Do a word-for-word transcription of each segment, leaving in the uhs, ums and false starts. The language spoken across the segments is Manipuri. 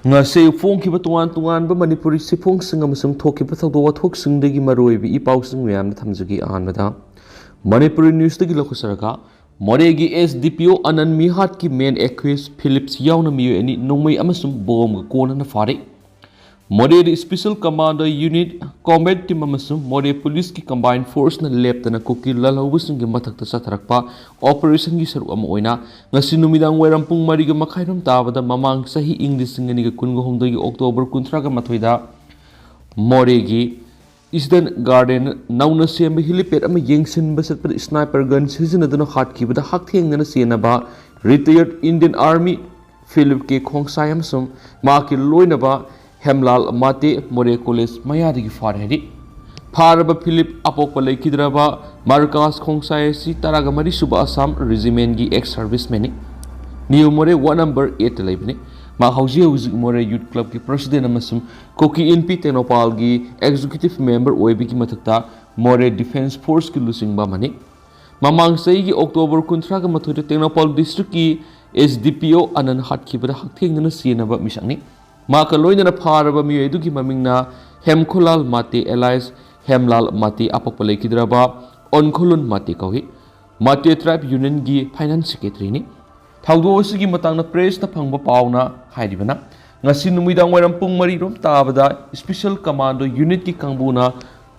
ꯉꯁꯤ ꯐꯣꯡꯈꯤꯕ ꯇꯣꯉꯥꯟ ꯇꯣꯉꯥꯟꯕ ꯃꯅꯤꯄꯨꯔꯤ ꯆꯦꯐꯣꯡꯁꯤꯡ ꯑꯃꯁꯨꯡ ꯊꯣꯛꯈꯤꯕ ꯊꯧꯗꯣꯛ ꯋꯥꯊꯣꯛꯁꯤꯡꯗꯒꯤ ꯃꯔꯨꯑꯣꯏꯕ ꯏ ꯄꯥꯎꯁꯤꯡ ꯃꯌꯥꯝꯗ ꯊꯝꯖꯒꯦ꯫ ꯑꯍꯥꯟꯕꯗ ꯃꯅꯤꯄꯨꯔꯤ ꯅ꯭ꯌꯨꯁꯇꯒꯤ ꯂꯧꯈꯠꯆꯔꯒ, ꯃꯣꯔꯦꯒꯤ S D P O ꯑꯅꯟ ꯃꯤꯍꯥꯠꯀꯤ main accused Philips ꯌꯥꯎꯅ ꯃꯤꯑꯣꯏ ꯑꯅꯤ ꯅꯣꯡꯃꯩ ꯑꯃꯁꯨꯡ ꯕꯣꯝꯒ ꯀꯣꯟꯅꯅ ꯐꯥꯔꯦ꯫ ꯃꯣꯔꯦꯗ Special Commando Unit, Combat Team ꯑꯃꯁꯨꯡ ꯃꯣꯔꯦ ꯄꯨꯂꯤꯁꯀꯤ combined forceꯅ ꯂꯦꯞꯇꯅ ꯀꯨꯀꯤ ꯂꯥꯜꯍꯧꯕꯁꯤꯡꯒꯤ ꯃꯊꯛꯇ ꯆꯠꯊꯔꯛꯄ operationꯒꯤ ꯁꯔꯨꯛ ꯑꯃ ꯑꯣꯏꯅ ꯉꯁꯤ ꯅꯨꯃꯤꯗꯥꯡ ꯋꯥꯏꯔꯝ ꯄꯨꯡ ꯃꯔꯤꯒ ꯃꯈꯥꯏꯔꯣꯝ ꯇꯥꯕꯗ ꯃꯃꯥꯡ ꯆꯍꯤ ꯏꯪ ꯂꯤꯁꯤꯡ ꯑꯅꯤꯒ ꯀꯨꯟꯒ ꯍꯨꯝꯗꯣꯏꯒꯤ October ꯀꯨꯟꯊ꯭ꯔꯥꯒ ꯃꯥꯊꯣꯏꯗ ꯃꯣꯔꯦꯒꯤ Eden Garden ꯅꯧꯅ ꯁꯦꯝꯕ helipad ꯑꯃ ꯌꯦꯡꯁꯤꯟꯕ ꯆꯠꯄꯗ sniper gun ꯁꯤꯖꯤꯟꯅꯗꯨꯅ ꯍꯥꯠꯈꯤꯕꯗ ꯍꯛꯊꯦꯡꯅꯅ ꯆꯦꯟꯅꯕ retired Indian Army ꯐꯤꯂꯤꯞ ꯀꯦ ꯈꯣꯡꯁꯥꯏ ꯑꯃꯁꯨꯡ ꯃꯍꯥꯛꯀꯤ ꯂꯣꯏꯅꯕ ꯍꯦꯝꯂꯥꯜ ꯃꯥꯇꯦ ꯃꯣꯔꯦ ꯀꯣꯂꯦꯖ ꯃꯌꯥꯗꯒꯤ ꯐꯥꯔꯦ ꯍꯥꯏꯔꯤ꯫ ꯐꯥꯔꯕ ꯐꯤꯂꯤꯞ ꯑꯄꯣꯛꯄ ꯂꯩꯈꯤꯗ꯭ꯔꯕ ꯃꯥꯔꯀꯥꯁ ꯈꯣꯡꯁꯥꯏ ꯑꯁꯤ ꯇꯔꯥꯒ ꯃꯔꯤ ꯁꯨꯕ ꯑꯁꯥꯝ ꯔꯦꯖꯤꯃꯦꯟꯒꯤ ex servicemanꯅꯤ꯫ New ꯃꯣꯔꯦ ward number eightꯇ ꯂꯩꯕꯅꯤ꯫ ꯃꯍꯥꯛ ꯍꯧꯖꯤꯛ ꯍꯧꯖꯤꯛ ꯃꯣꯔꯦ ꯌꯨꯠ ꯀ꯭ꯂꯕꯀꯤ president ꯑꯃꯁꯨꯡ ꯀꯨꯀꯤ ꯏꯟꯄꯤ ꯇꯦꯡꯅꯧꯄꯥꯜꯒꯤ executive member ꯑꯣꯏꯕꯒꯤ ꯃꯊꯛꯇ ꯃꯣꯔꯦ Defence Forceꯀꯤ ꯂꯨꯆꯤꯡꯕ ꯑꯃꯅꯤ꯫ ꯃꯃꯥꯡ ꯆꯍꯤꯒꯤ October ꯀꯨꯟꯊ꯭ꯔꯥꯒ ꯃꯥꯊꯣꯏꯗ Tengnoupal districtꯀꯤ S D P O ꯑꯅꯟ ꯍꯥꯠꯈꯤꯕꯗ ꯍꯛꯊꯦꯡꯅꯅ ꯆꯦꯟꯅꯕ ꯃꯤꯁꯛꯅꯤ꯫ ꯃꯍꯥꯛꯀ ꯂꯣꯏꯅꯅ ꯐꯥꯔꯕ ꯃꯤꯑꯣꯏ ꯑꯗꯨꯒꯤ ꯃꯃꯤꯡꯅ ꯍꯦꯝꯈꯣꯂꯥꯜ ꯃꯥꯇꯦ alias ꯍꯦꯝꯂꯥꯜ ꯃꯥꯇꯦ ꯑꯄꯣꯛꯄ ꯂꯩꯈꯤꯗ꯭ꯔꯕ ꯑꯣꯟꯈꯣꯂꯨꯟ ꯃꯥꯇꯦ ꯀꯧꯏ꯫ Mate tribe unionꯒꯤ finance secretaryꯅꯤ꯫ ꯊꯧꯗꯣꯛ ꯑꯁꯤꯒꯤ ꯃꯇꯥꯡꯗ pressꯇ ꯐꯪꯕ ꯄꯥꯎꯅ ꯍꯥꯏꯔꯤꯕꯅ, ꯉꯁꯤ ꯅꯨꯃꯤꯗꯥꯡ ꯋꯥꯏꯔꯝ ꯄꯨꯡ ꯃꯔꯤ ꯔꯣꯝ ꯇꯥꯕꯗ Special Commando Unitꯀꯤ ꯀꯥꯡꯕꯨꯅ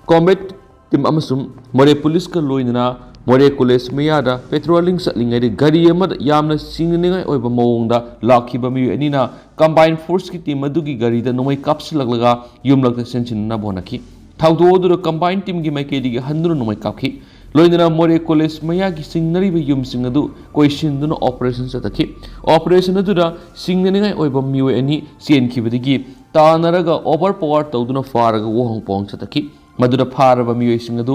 Combat Team ꯑꯃꯁꯨꯡ ꯃꯣꯔꯦ ꯄꯨꯂꯤꯁꯀ ꯂꯣꯏꯅꯅ ꯃꯣꯔꯦ ꯀꯣꯂꯦꯖ ꯃꯌꯥꯗ patrolling ꯆꯠꯂꯤꯉꯩꯗ ꯒꯥꯔꯤ ꯑꯃꯗ ꯌꯥꯝꯅ ꯆꯤꯡꯅꯅꯤꯡꯉꯥꯏ ꯑꯣꯏꯕ ꯃꯑꯣꯡꯗ ꯂꯥꯛꯈꯤꯕ ꯃꯤꯑꯣꯏ ꯑꯅꯤꯅ combined forceꯀꯤ team ꯑꯗꯨꯒꯤ ꯒꯥꯔꯤꯗ ꯅꯣꯡꯃꯩ ꯀꯥꯞꯁꯤꯜꯂꯛꯂꯒ ꯌꯨꯝꯂꯛꯇ ꯆꯦꯟꯁꯤꯟꯅꯅꯕ ꯍꯣꯠꯅꯈꯤ꯫ ꯊꯧꯗꯣꯛ ꯑꯗꯨꯗ combined teamꯒꯤ ꯃꯥꯏꯀꯩꯗꯒꯤ ꯍꯟꯗꯨꯅ ꯅꯣꯡꯃꯩ ꯀꯥꯞꯈꯤ꯫ ꯂꯣꯏꯅꯅ ꯃꯣꯔꯦ ꯀꯣꯂꯦꯖ ꯃꯌꯥꯒꯤ ꯆꯤꯡꯅꯔꯤꯕ ꯌꯨꯝꯁꯤꯡ ꯑꯗꯨ ꯀꯣꯏꯁꯤꯟꯗꯨꯅ operation ꯆꯠꯊꯈꯤ꯫ Operation ꯑꯗꯨꯗ ꯆꯤꯡꯅꯅꯤꯡꯉꯥꯏ ꯑꯣꯏꯕ ꯃꯤꯑꯣꯏ ꯑꯅꯤ ꯆꯦꯟꯈꯤꯕꯗꯒꯤ ꯇꯥꯟꯅꯔꯒ overpower ꯇꯧꯗꯨꯅ ꯐꯥꯔꯒ ꯋꯥꯍꯣꯡ ꯄꯥꯎꯍꯣꯡ ꯆꯠꯊꯈꯤ꯫ ꯃꯗꯨꯗ ꯐꯥꯔꯕ ꯃꯤꯑꯣꯏꯁꯤꯡ ꯑꯗꯨ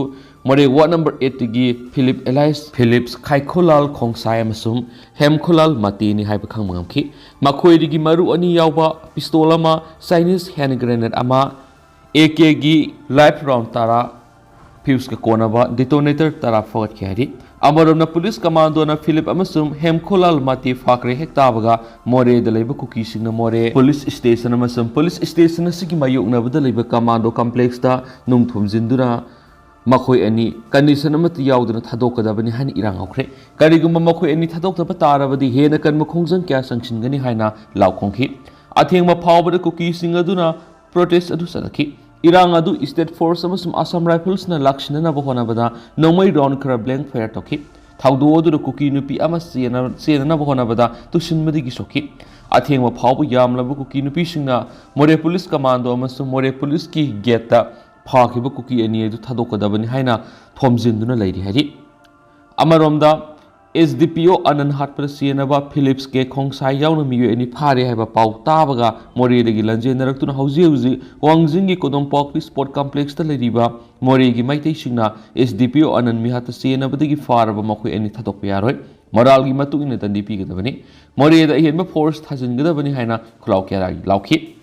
ꯃꯣꯔꯦ ward number eightꯇꯒꯤ Philip alias Philips Khaikholal Khongsai ꯑꯃꯁꯨꯡ ꯍꯦꯝꯈꯣꯂꯥꯜ ꯃꯥꯇꯦꯅꯤ ꯍꯥꯏꯕ ꯈꯪꯕ ꯉꯝꯈꯤ꯫ ꯃꯈꯣꯏꯗꯒꯤ ꯃꯔꯨ ꯑꯅꯤ ꯌꯥꯎꯕ pistol ꯑꯃ, Chinese hand grenade ꯑꯃ, AKꯒꯤ live round ꯇꯔꯥ, fuseꯀ ꯀꯣꯟꯅꯕ detonator ꯇꯔꯥ ꯐꯒꯠꯈꯤ ꯍꯥꯏꯔꯤ꯫ ꯑꯃꯔꯣꯝꯅ ꯄꯨꯂꯤꯁ ꯀꯃꯥꯟꯗꯣꯅ ꯐꯤꯂꯤꯞ ꯑꯃꯁꯨꯡ ꯍꯦꯝꯈꯣꯂꯥꯜ ꯃꯥꯇꯦ ꯐꯥꯈ꯭ꯔꯦ ꯍꯦꯛ ꯇꯥꯕꯒ ꯃꯣꯔꯦꯗ ꯂꯩꯕ ꯀꯨꯀꯤꯁꯤꯡꯅ ꯃꯣꯔꯦ ꯄꯨꯂꯤꯁ ꯁ꯭ꯇꯦꯁꯟ ꯑꯃꯁꯨꯡ ꯄꯨꯂꯤꯁ ꯁ꯭ꯇꯦꯁꯟ ꯑꯁꯤꯒꯤ ꯃꯥꯌꯣꯛꯅꯕꯗ ꯂꯩꯕ ꯀꯃꯥꯟꯗꯣ ꯀꯝꯄ꯭ꯂꯦꯛꯁꯇ ꯅꯨꯡ ꯊꯣꯝꯖꯤꯟꯗꯨꯅ ꯃꯈꯣꯏ ꯑꯅꯤ ꯀꯟꯗꯤꯁꯟ ꯑꯃꯠꯇ ꯌꯥꯎꯗꯅ ꯊꯥꯗꯣꯛꯀꯗꯕꯅꯤ ꯍꯥꯏꯅ ꯏꯔꯥꯡ ꯍꯧꯈ꯭ꯔꯦ꯫ ꯀꯔꯤꯒꯨꯝꯕ ꯃꯈꯣꯏ ꯑꯅꯤ ꯊꯥꯗꯣꯛꯇꯕ ꯇꯥꯔꯕꯗꯤ ꯍꯦꯟꯅ ꯀꯟꯕ ꯈꯣꯡꯖꯪ ꯀꯌꯥ ꯆꯪꯁꯤꯟꯒꯅꯤ ꯍꯥꯏꯅ ꯂꯥꯎꯈꯣꯡꯈꯤ꯫ ꯑꯊꯦꯡꯕ ꯐꯥꯎꯕꯗ ꯀꯨꯀꯤꯁꯤꯡ ꯑꯗꯨꯅ ꯄ꯭ꯔꯣꯇꯦꯁ ꯑꯗꯨ ꯆꯠꯅꯈꯤ꯫ ꯏꯔꯥꯡ ꯑꯗꯨ ꯁ꯭ꯇꯦꯠ ꯐꯣꯔꯁ ꯑꯃꯁꯨꯡ ꯑꯁꯥꯝ ꯔꯥꯏꯐꯜꯁꯅ ꯂꯥꯛꯁꯤꯟꯅꯅꯕ ꯍꯣꯠꯅꯕꯗ ꯅꯣꯡꯃꯩ ꯔꯥꯎꯟ ꯈꯔ ꯕ꯭ꯂꯦꯡ ꯐꯥꯌꯔ ꯇꯧꯈꯤ꯫ ꯊꯧꯗꯣꯛ ꯑꯗꯨꯗ ꯀꯨꯀꯤ ꯅꯨꯄꯤ ꯑꯃ ꯆꯦꯟꯅ-, ꯆꯦꯟꯅꯅꯕ ꯍꯣꯠꯅꯕꯗ ꯇꯨꯁꯤꯟꯕꯗꯒꯤ ꯁꯣꯛꯈꯤ꯫ ꯑꯊꯦꯡꯕ ꯐꯥꯎꯕ ꯌꯥꯝꯂꯕ ꯀꯨꯀꯤ ꯅꯨꯄꯤꯁꯤꯡꯅ ꯃꯣꯔꯦ ꯄꯨꯂꯤꯁ ꯀꯃꯥꯟꯗꯣ ꯑꯃꯁꯨꯡ ꯃꯣꯔꯦ ꯄꯨꯂꯤꯁꯀꯤ ꯒꯦꯠꯇ ꯐꯥꯈꯤꯕ ꯀꯨꯀꯤ ꯑꯅꯤ ꯑꯗꯨ ꯊꯥꯗꯣꯛꯀꯗꯕꯅꯤ ꯍꯥꯏꯅ ꯊꯣꯝꯖꯤꯟꯗꯨꯅ ꯂꯩꯔꯤ ꯍꯥꯏꯔꯤ꯫ ꯑꯃꯔꯣꯝꯗ, ꯑꯦꯁ ꯗꯤ ꯄꯤ ꯑꯣ ꯑꯅꯟ ꯍꯥꯠꯄꯗ ꯆꯦꯟꯅꯕ ꯐꯤꯂꯤꯞꯁ ꯀꯦ ꯈꯣꯡꯁꯥꯏ ꯌꯥꯎꯅ ꯃꯤꯑꯣꯏ ꯑꯅꯤ ꯐꯥꯔꯦ ꯍꯥꯏꯕ ꯄꯥꯎ ꯇꯥꯕꯒ ꯃꯣꯔꯦꯗꯒꯤ ꯂꯟꯖꯦꯟꯅꯔꯛꯇꯨꯅ ꯍꯧꯖꯤꯛ ꯍꯧꯖꯤꯛ ꯋꯥꯡꯖꯤꯡꯒꯤ ꯀꯣꯗꯣꯝꯄꯥꯛꯄꯤ ꯁ꯭ꯄꯣꯔꯠ ꯀꯝꯄ꯭ꯂꯦꯛꯁꯇ ꯂꯩꯔꯤꯕ ꯃꯣꯔꯦꯒꯤ ꯃꯩꯇꯩꯁꯤꯡꯅ ꯑꯦꯁ ꯗꯤ ꯄꯤ ꯑꯣ ꯑꯅꯟ ꯃꯤꯍꯥꯠꯇ ꯆꯦꯟꯅꯕꯗꯒꯤ ꯐꯥꯔꯕ ꯃꯈꯣꯏ ꯑꯅꯤ ꯊꯥꯗꯣꯛꯄ ꯌꯥꯔꯣꯏ꯫ ꯃꯔꯥꯜꯒꯤ ꯃꯇꯨꯡ ꯏꯟꯅ ꯗꯟꯗꯤ ꯄꯤꯒꯗꯕꯅꯤ꯫ ꯃꯣꯔꯦꯗ ꯑꯍꯦꯟꯕ ꯐꯣꯔꯁ ꯊꯥꯖꯤꯟꯒꯗꯕꯅꯤ ꯍꯥꯏꯅ ꯈꯨꯂꯥꯎ ꯀꯌꯥꯔꯥꯒꯤ ꯂꯥꯎꯈꯤ꯫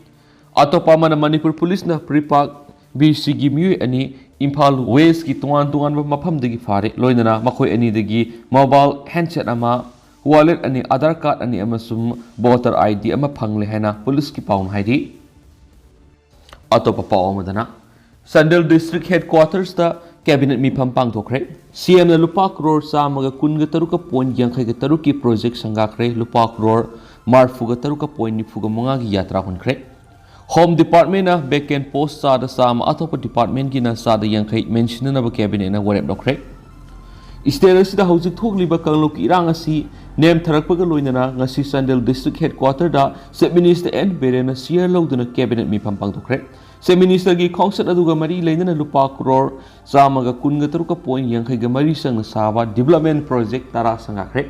ꯑꯇꯣꯞꯄ ꯑꯃꯅ, ꯃꯅꯤꯄꯨꯔ ꯄꯨꯂꯤꯁꯅ ꯄ꯭ꯔꯤꯄꯥꯛ ꯕꯤ ꯁꯤꯒꯤ ꯃꯤꯑꯣꯏ ꯑꯅꯤ ꯏꯝꯐꯥꯜ ꯋꯦꯁꯀꯤ ꯇꯣꯉꯥꯟ ꯇꯣꯉꯥꯟꯕ ꯃꯐꯝꯗꯒꯤ ꯐꯥꯔꯦ꯫ ꯂꯣꯏꯅꯅ ꯃꯈꯣꯏ ꯑꯅꯤꯗꯒꯤ ꯃꯣꯕꯥꯏꯜ ꯍꯦꯟꯁꯦꯠ ꯑꯃ, ꯋꯥꯂꯦꯠ ꯑꯅꯤ, ꯑꯙꯥꯔ ꯀꯥꯔꯗ ꯑꯅꯤ ꯑꯃꯁꯨꯡ ꯚꯣꯇꯔ ꯑꯥꯏ ꯗꯤ ꯑꯃ ꯐꯪꯂꯦ ꯍꯥꯏꯅ ꯄꯨꯂꯤꯁꯀꯤ ꯄꯥꯎꯅ ꯍꯥꯏꯔꯤ꯫ ꯑꯇꯣꯞꯄ ꯄꯥꯎ ꯑꯃꯗꯅ, ꯆꯥꯟꯗꯦꯜ ꯗꯤꯁꯇ꯭ꯔꯤꯛ ꯍꯦꯗꯀ꯭ꯋꯥꯇꯔꯁꯇ ꯀꯦꯕꯤꯅꯦꯠ ꯃꯤꯐꯝ ꯄꯥꯡꯊꯣꯛꯈ꯭ꯔꯦ꯫ ꯁꯤ ꯑꯦꯝꯅ ꯂꯨꯄꯥ ꯀ꯭ꯔꯣꯔ ꯆꯥꯝꯃꯒ ꯀꯨꯟꯒ ꯇꯔꯨꯛꯀ ꯄꯣꯏꯟ ꯌꯥꯡꯈꯩꯒ ꯇꯔꯨꯛꯀꯤ ꯄ꯭ꯔꯣꯖꯦꯛ ꯁꯪꯒꯥꯈ꯭ꯔꯦ꯫ ꯂꯨꯄꯥ ꯀ꯭ꯔꯣꯔ ꯃꯔꯐꯨꯒ ꯇꯔꯨꯛꯀ ꯄꯣꯏꯟ ꯅꯤꯐꯨꯒ ꯃꯉꯥꯒꯤ ꯌꯥꯇ꯭ꯔꯥ ꯍꯨꯟꯈ꯭ꯔꯦ꯫ ꯍꯣꯝ ꯗꯤꯄꯥꯔꯠꯃꯦꯟꯅ ꯚꯦꯀꯦꯟ ꯄꯣꯁ ꯆꯥꯗ ꯆꯥꯝꯃ, ꯑꯇꯣꯞꯄ ꯗꯤꯄꯥꯔꯠꯃꯦꯟꯒꯤꯅ ꯆꯥꯗ ꯌꯥꯡꯈꯩ ꯃꯦꯟꯁꯤꯟꯅꯅꯕ ꯀꯦꯕꯤꯅꯦꯠꯅ ꯋꯥꯔꯦꯞ ꯂꯧꯈ꯭ꯔꯦ꯫ ꯁ꯭ꯇꯦꯠ ꯑꯁꯤꯗ ꯍꯧꯖꯤꯛ ꯊꯣꯛꯂꯤꯕ ꯀꯥꯡꯂꯨꯞꯀꯤ ꯏꯔꯥꯡ ꯑꯁꯤ ꯅꯦꯝꯊꯔꯛꯄꯒ ꯂꯣꯏꯅꯅ ꯉꯁꯤ ꯆꯥꯟꯗꯦꯜ ꯗꯤꯁꯇ꯭ꯔꯤꯛ ꯍꯦꯗꯀ꯭ꯋꯥꯇꯔꯗ ꯆꯤꯐ ꯃꯤꯅꯤꯁꯇꯔ ꯑꯦꯟ ꯕꯤꯔꯦꯟꯅ ꯆꯤꯌꯔ ꯂꯧꯗꯨꯅ ꯀꯦꯕꯤꯅꯦꯠ ꯃꯤꯐꯝ ꯄꯥꯡꯊꯣꯛꯈ꯭ꯔꯦ꯫ ꯆꯤꯐ ꯃꯤꯅꯤꯁꯇꯔꯒꯤ ꯈꯣꯡꯆꯠ ꯑꯗꯨꯒ ꯃꯔꯤ ꯂꯩꯅꯅ ꯂꯨꯄꯥ ꯀ꯭ꯔꯣꯔ ꯆꯥꯝꯃꯒ ꯀꯨꯟꯒ ꯇꯔꯨꯛꯀ ꯄꯣꯏꯟ ꯌꯥꯡꯈꯩꯒ ꯃꯔꯤ ꯆꯪꯅ ꯁꯥꯕ ꯗꯤꯕꯦꯂꯞꯃꯦꯟ ꯄ꯭ꯔꯣꯖꯦꯛ ꯇꯔꯥ ꯁꯪꯒꯥꯈ꯭ꯔꯦ꯫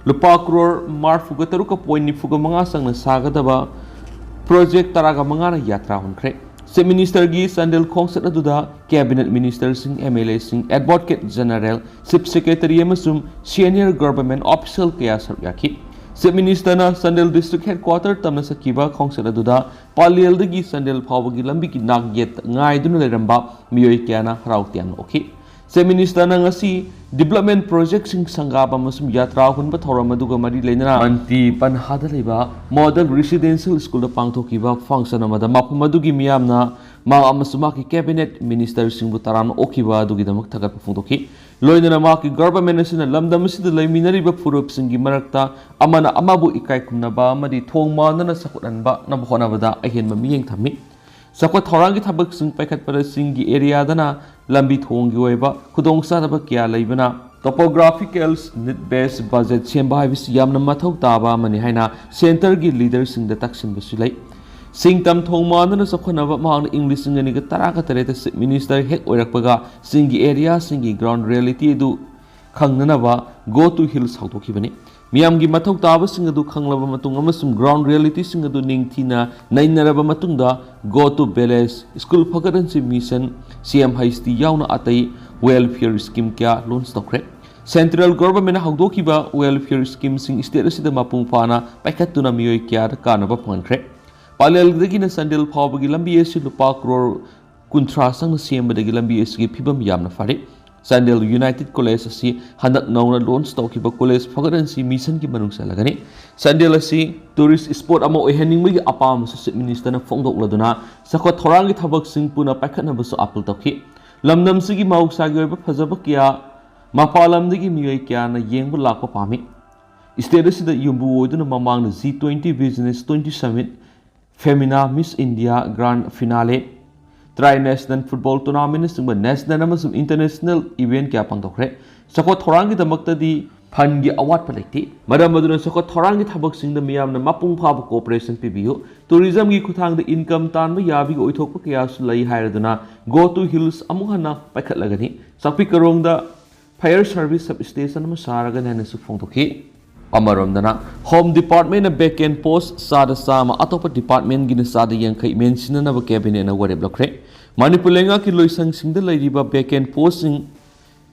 ꯂꯨꯄꯥ ꯀ꯭ꯔꯣꯔ ꯃꯔꯐꯨꯒ ꯇꯔꯨꯛꯀ ꯄꯣꯏꯟ ꯅꯤꯐꯨꯒ ꯃꯉꯥ ꯆꯪꯅ ꯁꯥꯒꯗꯕ ꯄ꯭ꯔꯣꯖꯦꯛ ꯇꯔꯥꯒ ꯃꯉꯥꯅ ꯌꯥꯇ꯭ꯔꯥ ꯍꯨꯟꯈ꯭ꯔꯦ꯫ ꯆꯤꯐ ꯃꯤꯅꯤꯁꯇꯔꯒꯤ ꯆꯥꯟꯗꯦꯜ ꯈꯣꯡꯆꯠ ꯑꯗꯨꯗ ꯀꯦꯕꯤꯅꯦꯠ ꯃꯤꯅꯤꯁꯇꯔꯁꯤꯡ, ꯑꯦꯝ ꯑꯦꯜ ꯑꯦꯁꯤꯡ, ꯑꯦꯗꯚꯣꯀꯦꯠ ꯖꯦꯅꯔꯦꯜ, ꯆꯤꯐ ꯁꯦꯀ꯭ꯔꯦꯇꯔꯤ ꯑꯃꯁꯨꯡ ꯁꯤꯅꯤꯌꯔ ꯒꯚꯔꯟꯃꯦꯟꯠ ꯑꯣꯐꯤꯁꯤꯌꯦꯜ ꯀꯌꯥ ꯁꯔꯨꯛ ꯌꯥꯈꯤ꯫ ꯆꯤꯐ ꯃꯤꯅꯤꯁꯇꯔꯅ ꯆꯥꯟꯗꯦꯜ ꯗꯤꯁꯇ꯭ꯔꯤꯛ ꯍꯦꯗꯀ꯭ꯋꯥꯇꯔ ꯇꯝꯅ ꯆꯠꯈꯤꯕ ꯈꯣꯡꯆꯠ ꯑꯗꯨꯗ ꯄꯂꯦꯜꯗꯒꯤ ꯆꯥꯟꯗꯦꯜ ꯐꯥꯎꯕꯒꯤ ꯂꯝꯕꯤꯒꯤ ꯅꯥꯛ ꯌꯦꯠꯇ ꯉꯥꯏꯗꯨꯅ ꯂꯩꯔꯝꯕ ꯃꯤꯑꯣꯏ ꯀꯌꯥꯅ ꯍꯔꯥꯎ ꯇꯌꯥꯝꯅ ꯎꯠꯈꯤ꯫ Chief Minister ꯅ ꯉꯁꯤ development project ꯁꯤꯡ ꯁꯪꯒꯥꯕ ꯑꯃꯁꯨꯡ ꯌꯥꯇ꯭ꯔꯥ ꯍꯨꯟꯕ ꯊꯧꯔꯝ ꯑꯗꯨꯒ ꯃꯔꯤ ꯂꯩꯅꯅ ꯃꯟꯇꯤ ꯄꯟꯍꯥꯗ ꯂꯩꯕ Model Residential School ꯗ ꯄꯥꯡꯊꯣꯛꯈꯤꯕ function ꯑꯃꯗ ꯃꯐꯝ ꯑꯗꯨꯒꯤ ꯃꯤꯌꯥꯝꯅ ꯃꯥ ꯑꯃꯁꯨꯡ ꯃꯍꯥꯛꯀꯤ cabinet minister ꯁꯤꯡꯕꯨ ꯇꯔꯥꯝꯅ ꯑꯣꯛꯈꯤꯕ ꯑꯗꯨꯒꯤꯗꯃꯛ ꯊꯥꯒꯠꯄ ꯐꯣꯡꯗꯣꯛꯈꯤ꯫ ꯂꯣꯏꯅꯅ ꯃꯍꯥꯛꯀꯤ government ꯑꯁꯤꯅ ꯂꯝꯗꯝ ꯑꯁꯤꯗ ꯂꯩꯃꯤꯟꯅꯔꯤꯕ ꯐꯨꯔꯨꯞꯁꯤꯡꯒꯤ ꯃꯔꯛꯇ ꯑꯃꯅ ꯑꯃꯕꯨ ꯏꯀꯥꯏ ꯈꯨꯝꯅꯕ ꯑꯃꯗꯤ ꯊꯣꯡ ꯃꯥꯟꯅꯅ ꯆꯥꯎꯈꯠꯍꯟꯕꯅꯕ ꯍꯣꯠꯅꯕꯗ ꯑꯍꯦꯟꯕ ꯃꯤꯠꯌꯦꯡ ꯊꯝꯃꯤ꯫ ꯆꯥꯎꯈꯠ ꯊꯧꯔꯥꯡꯒꯤ ꯊꯕꯛꯁꯤꯡ ꯄꯥꯏꯈꯠꯄꯗ ꯆꯤꯡꯒꯤ area ꯗꯅ ꯂꯝꯕꯤ ꯊꯣꯡꯒꯤ ꯑꯣꯏꯕ ꯈꯨꯗꯣꯡꯆꯥꯗꯕ ꯀꯌꯥ ꯂꯩꯕꯅ, topographical need based budget ꯁꯦꯝꯕ ꯍꯥꯏꯕꯁꯤ ꯌꯥꯝꯅ ꯃꯊꯧ ꯇꯥꯕ ꯑꯃꯅꯤ ꯍꯥꯏꯅ centre ꯒꯤ leader ꯁꯤꯡꯗ ꯇꯛꯁꯤꯟꯕꯁꯨ ꯂꯩ꯫ ꯁꯤꯡꯇꯝ ꯊꯣꯡ ꯃꯥꯟꯅꯅ ꯆꯥꯎꯈꯠꯅꯕ ꯃꯍꯥꯛꯅ ꯏꯪ ꯂꯤꯁꯤꯡ ꯑꯅꯤꯒ ꯇꯔꯥꯒ ꯇꯔꯦꯠꯇ Chief Minister ꯍꯦꯛ ꯑꯣꯏꯔꯛꯄꯒ ꯆꯤꯡꯒꯤ area ꯁꯤꯡꯒꯤ ground reality ꯑꯗꯨ ꯈꯪꯅꯅꯕ Go to Hills ꯍꯧꯗꯣꯛꯈꯤꯕꯅꯤ꯫ ꯃꯤꯌꯥꯝꯒꯤ ꯃꯊꯧ ꯇꯥꯕꯁꯤꯡ ꯑꯗꯨ ꯈꯪꯂꯕ ꯃꯇꯨꯡ ꯑꯃꯁꯨꯡ ground reality ꯁꯤꯡ ꯑꯗꯨ ꯅꯤꯡꯊꯤꯅ ꯅꯩꯅꯔꯕ ꯃꯇꯨꯡꯗ, Go to Village, School ꯐꯒꯠꯍꯟꯁꯤ mission, C M H D ꯌꯥꯎꯅ ꯑꯇꯩ welfare scheme ꯀꯌꯥ launch ꯇꯧꯈ꯭ꯔꯦ꯫ Central government ꯅ ꯍꯧꯗꯣꯛꯈꯤꯕ welfare scheme ꯁꯤꯡ state ꯑꯁꯤꯗ ꯃꯄꯨꯡ ꯐꯥꯅ ꯄꯥꯏꯈꯠꯇꯨꯅ ꯃꯤꯑꯣꯏ ꯀꯌꯥꯗ ꯀꯥꯟꯅꯕ ꯐꯪꯍꯟꯈ꯭ꯔꯦ꯫ ꯄꯂꯦꯜꯗꯒꯤꯅ ꯆꯥꯟꯗꯦꯜ ꯐꯥꯎꯕꯒꯤ ꯂꯝꯕꯤ ꯑꯁꯤ ꯂꯨꯄꯥ ꯀ꯭ꯔꯣꯔ ꯀꯨꯟꯊ꯭ꯔꯥ ꯆꯪꯅ ꯁꯦꯝꯕꯗꯒꯤ ꯂꯝꯕꯤ ꯑꯁꯤꯒꯤ ꯐꯤꯕꯝ ꯌꯥꯝꯅ ꯐꯔꯦ꯫ ꯆꯥꯟꯗꯦꯜ United College ꯑꯁꯤ ꯍꯟꯗꯛ ꯅꯧꯅ launch ꯇꯧꯈꯤꯕ college ꯐꯒꯠꯍꯟꯁꯤ mission ꯒꯤ ꯃꯅꯨꯡ ꯆꯜꯂꯒꯅꯤ꯫ ꯆꯥꯟꯗꯦꯜ ꯑꯁꯤ tourist spot ꯑꯃ ꯑꯣꯏꯍꯟꯅꯤꯡꯕꯒꯤ ꯑꯄꯥꯝꯕꯁꯨ Chief Minister ꯅ ꯐꯣꯡꯗꯣꯛꯂꯗꯨꯅ, ꯆꯥꯎꯈꯠ ꯊꯧꯔꯥꯡꯒꯤ ꯊꯕꯛꯁꯤꯡ ꯄꯨꯟꯅ ꯄꯥꯏꯈꯠꯅꯕꯁꯨ appeal ꯇꯧꯈꯤ꯫ ꯂꯝꯗꯝꯁꯤꯒꯤ ꯃꯍꯧꯁꯥꯒꯤ ꯑꯣꯏꯕ ꯐꯖꯕ ꯀꯌꯥ ꯃꯄꯥꯟ ꯂꯝꯗꯒꯤ ꯃꯤꯑꯣꯏ ꯀꯌꯥꯅ ꯌꯦꯡꯕ ꯂꯥꯛꯄ ꯄꯥꯝꯃꯤ꯫ State ꯑꯁꯤꯗ ꯌꯨꯝꯕꯨ ꯑꯣꯏꯗꯨꯅ ꯃꯃꯥꯡꯗ G twenty Business twenty Summit, Femina Miss India Grand Finale, Tri National Football Tournament ꯅꯆꯤꯡꯕ national ꯑꯃꯁꯨꯡ international event ꯀꯌꯥ ꯄꯥꯡꯊꯣꯛꯈ꯭ꯔꯦ꯫ ꯆꯥꯎꯈꯠ ꯊꯧꯔꯥꯡꯒꯤꯗꯃꯛꯇꯗꯤ fund ꯒꯤ ꯑꯋꯥꯠꯄ ꯂꯩꯇꯦ꯫ ꯃꯔꯝ ꯑꯗꯨꯅ ꯆꯥꯎꯈꯠ ꯊꯧꯔꯥꯡꯒꯤ ꯊꯕꯛꯁꯤꯡꯗ ꯃꯤꯌꯥꯝꯅ ꯃꯄꯨꯡ ꯐꯥꯕ cooperation ꯄꯤꯕꯤꯌꯨ꯫ Tourism ꯒꯤ ꯈꯨꯠꯊꯥꯡꯗ income ꯇꯥꯟꯕ ꯌꯥꯕꯒꯤ ꯑꯣꯏꯊꯣꯛꯄ ꯀꯌꯥꯁꯨ ꯂꯩ ꯍꯥꯏꯔꯗꯨꯅ Go to Hills ꯑꯃꯨꯛ ꯍꯟꯅ ꯄꯥꯏꯈꯠꯂꯒꯅꯤ꯫ ꯆꯥꯛꯄꯤ ꯀꯔꯣꯡꯗ Fire Service Substation ꯑꯃ ꯁꯥꯔꯒꯅꯤ ꯍꯥꯏꯅꯁꯨ ꯐꯣꯡꯗꯣꯛꯈꯤ꯫ ꯑꯃꯔꯣꯝꯗꯅ, Home Department ꯅ vacant post ꯆꯥꯗ ꯆꯥꯝꯃ, ꯑꯇꯣꯞꯄ department ꯒꯤꯅ ꯆꯥꯗ ꯌꯥꯡꯈꯩ ꯃꯦꯟꯁꯤꯟꯅꯅꯕ cabinet ꯅ ꯋꯥꯔꯦꯞ ꯂꯧꯈ꯭ꯔꯦ꯫ ꯃꯅꯤꯄꯨꯔ ꯂꯩꯉꯥꯛꯀꯤ ꯂꯣꯏꯁꯪꯁꯤꯡꯗ ꯂꯩꯔꯤꯕ vacant post ꯁꯤꯡ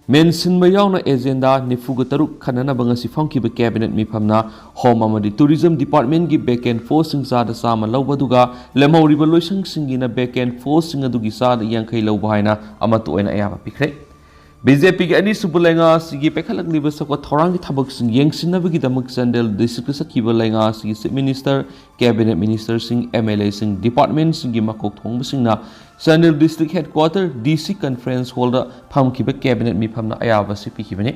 ꯃꯦꯟꯁꯤꯟꯕ ꯌꯥꯎꯅ agenda ꯅꯤꯐꯨꯒ ꯇꯔꯨꯛ ꯈꯟꯅꯅꯕ ꯉꯁꯤ ꯐꯝꯈꯤꯕ cabinet ꯃꯤꯐꯝꯅ Home ꯑꯃꯗꯤ Tourism Department ꯀꯤ vacant post ꯁꯤꯡ ꯆꯥꯗ ꯆꯥꯝꯃ ꯂꯧꯕ ꯑꯗꯨꯒ ꯂꯦꯝꯍꯧꯔꯤꯕ ꯂꯣꯏꯁꯪꯁꯤꯡꯒꯤꯅ vacant post ꯁꯤꯡ ꯑꯗꯨꯒꯤ ꯆꯥꯗ ꯌꯥꯡꯈꯩ ꯂꯧꯕ ꯍꯥꯏꯅ ꯑꯃꯠꯇ ꯑꯣꯏꯅ ꯑꯌꯥꯕ ꯄꯤꯈ꯭ꯔꯦ꯫ ꯕꯤ ꯖꯦ ꯄꯤꯒꯤ ꯑꯅꯤꯁꯨꯕ ꯂꯩꯉꯥꯛ ꯑꯁꯤꯒꯤ ꯄꯥꯏꯈꯠꯂꯛꯂꯤꯕ ꯆꯥꯎꯈꯠ ꯊꯧꯔꯥꯡꯒꯤ ꯊꯕꯛꯁꯤꯡ ꯌꯦꯡꯁꯤꯟꯅꯕꯒꯤꯗꯃꯛ ꯆꯥꯟꯗꯦꯜ ꯗꯤꯁꯇ꯭ꯔꯤꯛꯇ ꯆꯠꯈꯤꯕ ꯂꯩꯉꯥꯛ ꯑꯁꯤꯒꯤ ꯆꯤꯐ ꯃꯤꯅꯤꯁꯇꯔ, ꯀꯦꯕꯤꯅꯦꯠ ꯃꯤꯅꯤꯁꯇꯔꯁꯤꯡ, ꯑꯦꯝ ꯑꯦꯜ ꯑꯦꯁꯤꯡ, ꯗꯤꯄꯥꯔꯠꯃꯦꯟꯁꯤꯡꯒꯤ ꯃꯀꯣꯛ ꯊꯣꯡꯕꯁꯤꯡꯅ Chandel district headquarter D C conference ꯍꯣꯜꯗ ꯐꯝꯈꯤꯕ ꯀꯦꯕꯤꯅꯦꯠ ꯃꯤꯐꯝꯅ ꯑꯌꯥꯕ ꯑꯁꯤ ꯄꯤꯈꯤꯕꯅꯤ꯫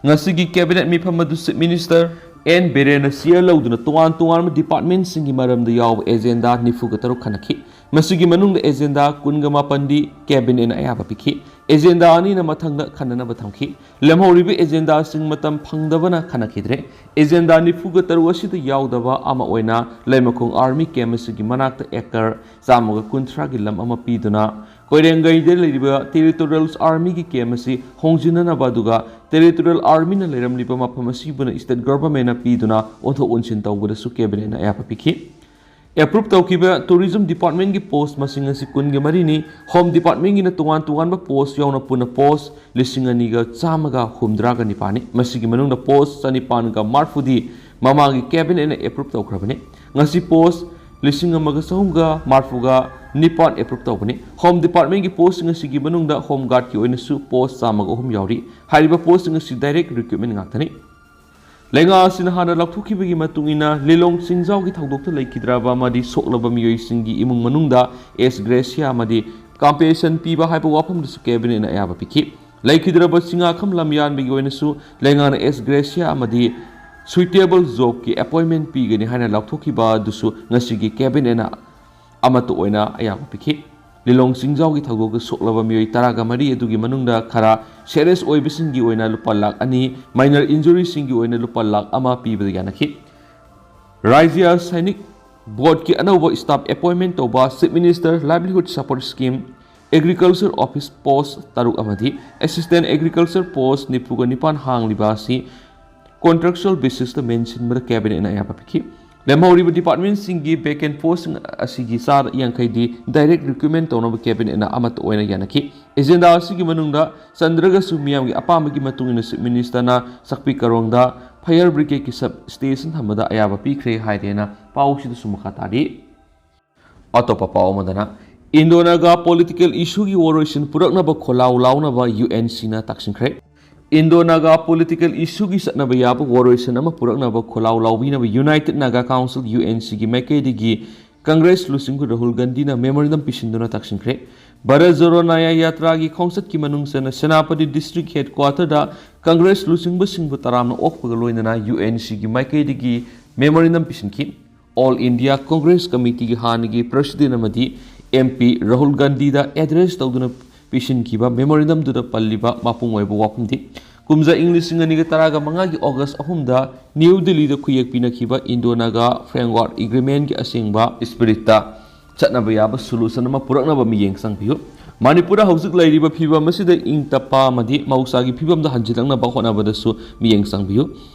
ꯉꯁꯤꯒꯤ ꯀꯦꯕꯤꯅꯦꯠ ꯃꯤꯐꯝ ꯑꯗꯨ ꯆꯤꯐ ꯃꯤꯅꯤꯁꯇꯔ ꯑꯦꯟ ꯕꯤꯔꯦꯟꯅ ꯆꯤꯌꯔ ꯂꯧꯗꯨꯅ ꯇꯣꯉꯥꯟ ꯇꯣꯉꯥꯟꯕ ꯗꯤꯄꯥꯔꯠꯃꯦꯟꯁꯤꯡꯒꯤ ꯃꯔꯝꯗ ꯌꯥꯎꯕ ꯑꯦꯖꯦꯟꯗꯥ ꯅꯤꯐꯨꯒ ꯇꯔꯨꯛ ꯈꯟꯅꯈꯤ꯫ ꯃꯁꯤꯒꯤ ꯃꯅꯨꯡꯗ ꯑꯦꯖꯦꯟꯗꯥ ꯀꯨꯟꯒ ꯃꯥꯄꯟꯗꯤ ꯀꯦꯕꯤꯅꯦꯠꯅ ꯑꯌꯥꯕ ꯄꯤꯈꯤ꯫ ꯑꯦꯖꯦꯟꯗꯥ ꯑꯅꯤꯅ ꯃꯊꯪꯗ ꯈꯟꯅꯅꯕ ꯊꯝꯈꯤ꯫ ꯂꯦꯝꯍꯧꯔꯤꯕ ꯑꯦꯖꯦꯟꯗꯥꯁꯤꯡ ꯃꯇꯝ ꯐꯪꯗꯕꯅ ꯈꯟꯅꯈꯤꯗ꯭ꯔꯦ꯫ ꯑꯦꯖꯦꯟꯗꯥ ꯅꯤꯐꯨꯒ ꯇꯔꯨꯛ ꯑꯁꯤꯗ ꯌꯥꯎꯗꯕ ꯑꯃ ꯑꯣꯏꯅ ꯂꯩꯃꯈꯣꯡ ꯑꯥꯔꯃꯤ ꯀꯦꯝꯞ ꯑꯁꯤꯒꯤ ꯃꯅꯥꯛꯇ ꯑꯦꯀꯔ ꯆꯥꯝꯃꯒ ꯀꯨꯟꯊ꯭ꯔꯥꯒꯤ ꯂꯝ ꯑꯃ ꯄꯤꯗꯨꯅ ꯀꯣꯏꯔꯦꯡꯒꯩꯗ ꯂꯩꯔꯤꯕ ꯇꯦꯔꯤꯇꯣꯔꯤꯌꯦꯜ ꯑꯥꯔꯃꯤꯒꯤ ꯀꯦꯝꯞ ꯑꯁꯤ ꯍꯣꯡꯖꯤꯟꯅꯅꯕ ꯑꯗꯨꯒ ꯇꯦꯔꯤꯇꯣꯔꯤꯌꯦꯜ ꯑꯥꯔꯃꯤꯅ ꯂꯩꯔꯝꯂꯤꯕ ꯃꯐꯝ ꯑꯁꯤꯕꯨꯅ ꯁ꯭ꯇꯦꯠ ꯒꯚꯔꯟꯃꯦꯟꯠꯅ ꯄꯤꯗꯨꯅ ꯑꯣꯟꯊꯣꯛ ꯑꯣꯟꯁꯤꯟ ꯇꯧꯕꯗꯁꯨ ꯀꯦꯕꯤꯅꯦꯠꯅ ꯑꯌꯥꯕ ꯄꯤꯈꯤ꯫ ꯑꯦꯄ꯭ꯔꯨꯞ ꯇꯧꯈꯤꯕ ꯇꯨꯔꯤꯖꯝ ꯗꯤꯄꯥꯔꯠꯃꯦꯟꯠꯀꯤ ꯄꯣꯁꯠ ꯃꯁꯤꯡ ꯑꯁꯤ ꯀꯨꯟꯒ ꯃꯔꯤꯅꯤ꯫ ꯍꯣꯝ ꯗꯤꯄꯥꯔꯠꯃꯦꯟꯠꯀꯤꯅ ꯇꯣꯉꯥꯟ ꯇꯣꯉꯥꯟꯕ ꯄꯣꯁꯠ ꯌꯥꯎꯅ ꯄꯨꯟꯅ ꯄꯣꯁꯠ ꯂꯤꯁꯤꯡ ꯑꯅꯤꯒ ꯆꯥꯝꯃꯒ ꯍꯨꯝꯗ꯭ꯔꯥꯒ ꯅꯤꯄꯥꯟꯅꯤ꯫ ꯃꯁꯤꯒꯤ ꯃꯅꯨꯡꯗ ꯄꯣꯁꯠ ꯆꯅꯤꯄꯥꯟꯒ ꯃꯔꯤꯐꯨꯗꯤ ꯃꯃꯥꯡꯒꯤ ꯀꯦꯕꯤꯅꯦꯠꯅ ꯑꯦꯄ꯭ꯔꯨꯞ ꯇꯧꯈ꯭ꯔꯕꯅꯤ꯫ ꯉꯁꯤ ꯄꯣꯁꯠ ꯂꯤꯁꯤꯡ ꯑꯃꯒ ꯆꯍꯨꯝꯒ ꯃꯔꯤꯐꯨꯒ ꯅꯤꯄꯥꯟ ꯑꯦꯄ꯭ꯔꯨꯞ ꯇꯧꯕꯅꯤ꯫ ꯍꯣꯝ ꯗꯤꯄꯥꯔꯠꯃꯦꯟꯠꯀꯤ ꯄꯣꯁꯠꯁꯤꯡ ꯑꯁꯤꯒꯤ ꯃꯅꯨꯡꯗ ꯍꯣꯝ ꯒꯥꯔꯗꯀꯤ ꯑꯣꯏꯅꯁꯨ ꯄꯣꯁꯠ ꯆꯥꯝꯃꯒ ꯑꯍꯨꯝ ꯌꯥꯎꯔꯤ꯫ ꯍꯥꯏꯔꯤꯕ ꯄꯣꯁꯠꯁꯤꯡ ꯑꯁꯤ ꯗꯥꯏꯔꯦꯛꯠ ꯔꯤꯀ꯭ꯔꯨꯠꯃꯦꯟꯠ ꯉꯥꯛꯇꯅꯤ꯫ ꯂꯩꯉꯥꯛ ꯑꯁꯤꯅ ꯍꯥꯟꯅ ꯂꯥꯎꯊꯣꯛꯈꯤꯕꯒꯤ ꯃꯇꯨꯡ ꯏꯟꯅ, ꯂꯤꯂꯣꯡ ꯆꯤꯡꯖꯥꯎꯒꯤ ꯊꯧꯗꯣꯛꯇ ꯂꯩꯈꯤꯗ꯭ꯔꯕ ꯑꯃꯗꯤ ꯁꯣꯛꯂꯕ ꯃꯤꯑꯣꯏꯁꯤꯡꯒꯤ ꯏꯃꯨꯡ ꯃꯅꯨꯡꯗ ꯑꯦꯁ ꯒ꯭ꯔꯦꯁꯤꯌꯥ ꯑꯃꯗꯤ ꯀꯝꯄꯦꯟꯁꯦꯁꯟ ꯄꯤꯕ ꯍꯥꯏꯕ ꯋꯥꯐꯝꯗꯁꯨ ꯀꯦꯕꯤꯅꯦꯠꯅ ꯑꯌꯥꯕ ꯄꯤꯈꯤ꯫ ꯂꯩꯈꯤꯗ꯭ꯔꯕ ꯆꯤꯡꯉꯥꯈꯝ ꯂꯝꯌꯥꯟꯕꯒꯤ ꯑꯣꯏꯅꯁꯨ ꯂꯩꯉꯥꯛꯅ ꯑꯦꯁ ꯒ꯭ꯔꯦꯁꯤꯌꯥ ꯑꯃꯗꯤ ꯁꯨꯏꯇꯦꯕꯜ ꯖꯣꯕꯀꯤ ꯑꯦꯄꯣꯏꯟꯃꯦꯟꯠ ꯄꯤꯒꯅꯤ ꯍꯥꯏꯅ ꯂꯥꯎꯊꯣꯛꯈꯤꯕ ꯑꯗꯨꯁꯨ ꯉꯁꯤꯒꯤ ꯀꯦꯕꯤꯅꯦꯠꯅ ꯑꯃꯠꯇ ꯑꯣꯏꯅ ꯑꯌꯥꯕ ꯄꯤꯈꯤ꯫ ꯂꯤꯂꯣꯡ ꯆꯤꯡꯖꯥꯎꯒꯤ ꯊꯧꯗꯣꯛꯇ ꯁꯣꯛꯂꯕ ꯃꯤꯑꯣꯏ ꯇꯔꯥꯒ ꯃꯔꯤ ꯑꯗꯨꯒꯤ ꯃꯅꯨꯡꯗ ꯈꯔ ꯁꯦꯔꯤꯌꯁ ꯑꯣꯏꯕꯁꯤꯡꯒꯤ ꯑꯣꯏꯅ ꯂꯨꯄꯥ ꯂꯥꯈ ꯑꯅꯤ, ꯃꯥꯏꯅꯔ ꯏꯟꯖꯨꯔꯤꯁꯤꯡꯒꯤ ꯑꯣꯏꯅ ꯂꯨꯄꯥ ꯂꯥꯈ ꯑꯃ ꯄꯤꯕꯗ ꯌꯥꯅꯈꯤ꯫ ꯔꯥꯖ꯭ꯌ ꯁꯥꯏꯅꯤꯛ ꯕꯣꯔꯗꯀꯤ ꯑꯅꯧꯕ ꯁ꯭ꯇꯥꯐ ꯑꯦꯄꯣꯏꯟꯃꯦꯟꯠ ꯇꯧꯕ, chief minister livelihood support scheme, agriculture office post ꯇꯔꯨꯛ ꯑꯃꯗꯤ ꯑꯦꯁꯤꯁꯇꯦꯟꯠ ꯑꯦꯒ꯭ꯔꯤꯀꯜꯆꯔ ꯄꯣꯁꯠ ꯅꯤꯐꯨꯒ ꯅꯤꯄꯥꯟ ꯍꯥꯡꯂꯤꯕ ꯑꯁꯤ ꯀꯣꯟꯇ꯭ꯔꯦꯛꯆꯨꯑꯦꯜ ꯕꯦꯁꯤꯁꯇ ꯃꯦꯟꯁꯤꯟꯕꯗ ꯀꯦꯕꯤꯅꯦꯠꯅ ꯑꯌꯥꯕ ꯄꯤꯈꯤ꯫ ꯂꯦꯝꯍꯧꯔꯤꯕ ꯗꯤꯄꯥꯔꯠꯃꯦꯟꯠꯁꯤꯡꯒꯤ ꯚꯦꯀꯦꯟꯠ ꯄꯣꯁꯠꯁꯤꯡ ꯑꯁꯤꯒꯤ ꯆꯥꯗ ꯌꯥꯡꯈꯩꯗꯤ ꯗꯥꯏꯔꯦꯛꯠ ꯔꯤꯀ꯭ꯔꯨꯠꯃꯦꯟꯠ ꯇꯧꯅꯕ ꯀꯦꯕꯤꯅꯦꯠꯅ ꯑꯃꯠꯇ ꯑꯣꯏꯅ ꯌꯥꯅꯈꯤ꯫ ꯑꯦꯖꯦꯟꯗꯥ ꯑꯁꯤꯒꯤ ꯃꯅꯨꯡꯗ ꯆꯟꯗ꯭ꯔꯒꯁꯨ ꯃꯤꯌꯥꯝꯒꯤ ꯑꯄꯥꯝꯕꯒꯤ ꯃꯇꯨꯡ ꯏꯟꯅ ꯆꯤꯐ ꯃꯤꯅꯤꯁꯇꯔꯅ ꯁꯛꯄꯤ ꯀꯥꯔꯣꯡꯗ ꯐꯥꯌꯔ ꯕ꯭ꯔꯤꯒꯦꯗꯀꯤ ꯁꯕ ꯁ꯭ꯇꯦꯁꯟ ꯊꯝꯕꯗ ꯑꯌꯥꯕ ꯄꯤꯈ꯭ꯔꯦ ꯍꯥꯏꯔꯦꯅ ꯄꯥꯎꯁꯤꯗꯁꯨ ꯃꯈꯥ ꯇꯥꯔꯤ꯫ ꯑꯇꯣꯞꯄ ꯄꯥꯎ ꯑꯃꯗꯅ, ꯏꯟꯗꯣ ꯅꯥꯒꯥ ꯄꯣꯂꯤꯇꯤꯀꯦꯜ ꯏꯁꯨꯒꯤ ꯋꯥꯔꯣꯏꯁꯤꯟ ꯄꯨꯔꯛꯅꯕ ꯈꯣꯜꯂꯥꯎ ꯂꯥꯎꯅꯕ ꯌꯨ ꯑꯦꯟ ꯁꯤꯅ ꯇꯛꯁꯤꯟꯈ꯭ꯔꯦ꯫ ꯏꯟꯗꯣ ꯅꯥꯒꯥ ꯄꯣꯂꯤꯇꯤꯀꯦꯜ ꯏꯁꯨꯒꯤ ꯆꯠꯅꯕ ꯌꯥꯕ ꯋꯥꯔꯣꯏꯁꯤꯟ ꯑꯃ ꯄꯨꯔꯛꯅꯕ ꯈꯣꯜꯂꯥꯎ ꯂꯥꯎꯕꯤꯅꯕ united Naga council U N ꯁꯤꯒꯤ ꯃꯥꯏꯀꯩꯗꯒꯤ ꯀꯪꯒ꯭ꯔꯦꯁ ꯂꯨꯆꯤꯡꯕ ꯔꯥꯍꯨꯜ ꯒꯥꯟꯙꯤꯅ ꯃꯦꯃꯣꯔꯦꯟꯗꯝ ꯄꯤꯁꯤꯟꯗꯨꯅ ꯇꯛꯁꯤꯟꯈ꯭ꯔꯦ꯫ ꯚꯥꯔꯠ ꯖꯣꯔꯣ ꯅ꯭ꯌꯥꯌ ꯌꯥꯇ꯭ꯔꯥꯒꯤ ꯈꯣꯡꯆꯠꯀꯤ ꯃꯅꯨꯡ ꯆꯟꯅ ꯁꯦꯅꯥꯄꯇꯤ ꯗꯤꯁꯇ꯭ꯔꯤꯛ ꯍꯦꯗꯀ꯭ꯋꯥꯇꯔꯗ ꯀꯪꯒ꯭ꯔꯦꯁ ꯂꯨꯆꯤꯡꯕꯁꯤꯡꯕꯨ ꯇꯔꯥꯝꯅ ꯑꯣꯛꯄꯒ ꯂꯣꯏꯅꯅ ꯌꯨ ꯑꯦꯟ ꯁꯤꯒꯤ ꯃꯥꯏꯀꯩꯗꯒꯤ ꯃꯦꯃꯣꯔꯦꯟꯗꯝ ꯄꯤꯁꯤꯟꯈꯤ꯫ ꯑꯣꯜ ꯏꯟꯗꯤꯌꯥ ꯀꯪꯒ꯭ꯔꯦꯁ ꯀꯃꯤꯇꯤꯒꯤ ꯍꯥꯟꯅꯒꯤ ꯄ꯭ꯔꯁꯤꯗꯦꯟ ꯑꯃꯗꯤ ꯑꯦꯝ ꯄꯤ ꯔꯥꯍꯨꯜ ꯒꯥꯟꯙꯤꯗ ꯑꯦꯗ꯭ꯔꯦꯁ ꯇꯧꯗꯨꯅ ꯄꯤꯁꯤꯟꯈꯤꯕ ꯃꯦꯃꯣꯔꯦꯟꯗꯝꯗꯨꯗ ꯄꯜꯂꯤꯕ ꯃꯄꯨꯡ ꯑꯣꯏꯕ ꯋꯥꯐꯝꯗꯤ ꯀꯨꯝꯖꯥ ꯏꯪ ꯂꯤꯁꯤꯡ ꯑꯅꯤꯒ ꯇꯔꯥꯒ ꯃꯉꯥꯒꯤ ꯑꯣꯒꯁ ꯑꯍꯨꯝꯗ ꯅ꯭ꯌꯨ ꯗꯤꯜꯂꯤꯗ ꯈꯨꯌꯦꯛ ꯄꯤꯅꯈꯤꯕ ꯏꯟꯗꯣ ꯅꯥꯒꯥ ꯐ꯭ꯔꯦꯝꯋꯥꯔꯛ ꯑꯦꯒ꯭ꯔꯤꯃꯦꯟꯒꯤ ꯑꯁꯦꯡꯕ ꯏꯁꯄꯤꯔꯤꯠꯇ ꯆꯠꯅꯕ ꯌꯥꯕ ꯁꯣꯂꯨꯁꯟ ꯑꯃ ꯄꯨꯔꯛꯅꯕ ꯃꯤꯠꯌꯦꯡ ꯆꯪꯕꯤꯌꯨ꯫ ꯃꯅꯤꯄꯨꯔꯗ ꯍꯧꯖꯤꯛ ꯂꯩꯔꯤꯕ ꯐꯤꯕꯝ ꯑꯁꯤꯗ ꯏꯪ ꯇꯞꯄ ꯑꯃꯗꯤ ꯃꯍꯧꯁꯥꯒꯤ ꯐꯤꯕꯝꯗ ꯍꯟꯖꯤꯜꯂꯛꯅꯕ ꯍꯣꯠꯅꯕꯗꯁꯨ ꯃꯤꯠꯌꯦꯡ ꯆꯪꯕꯤꯌꯨ꯫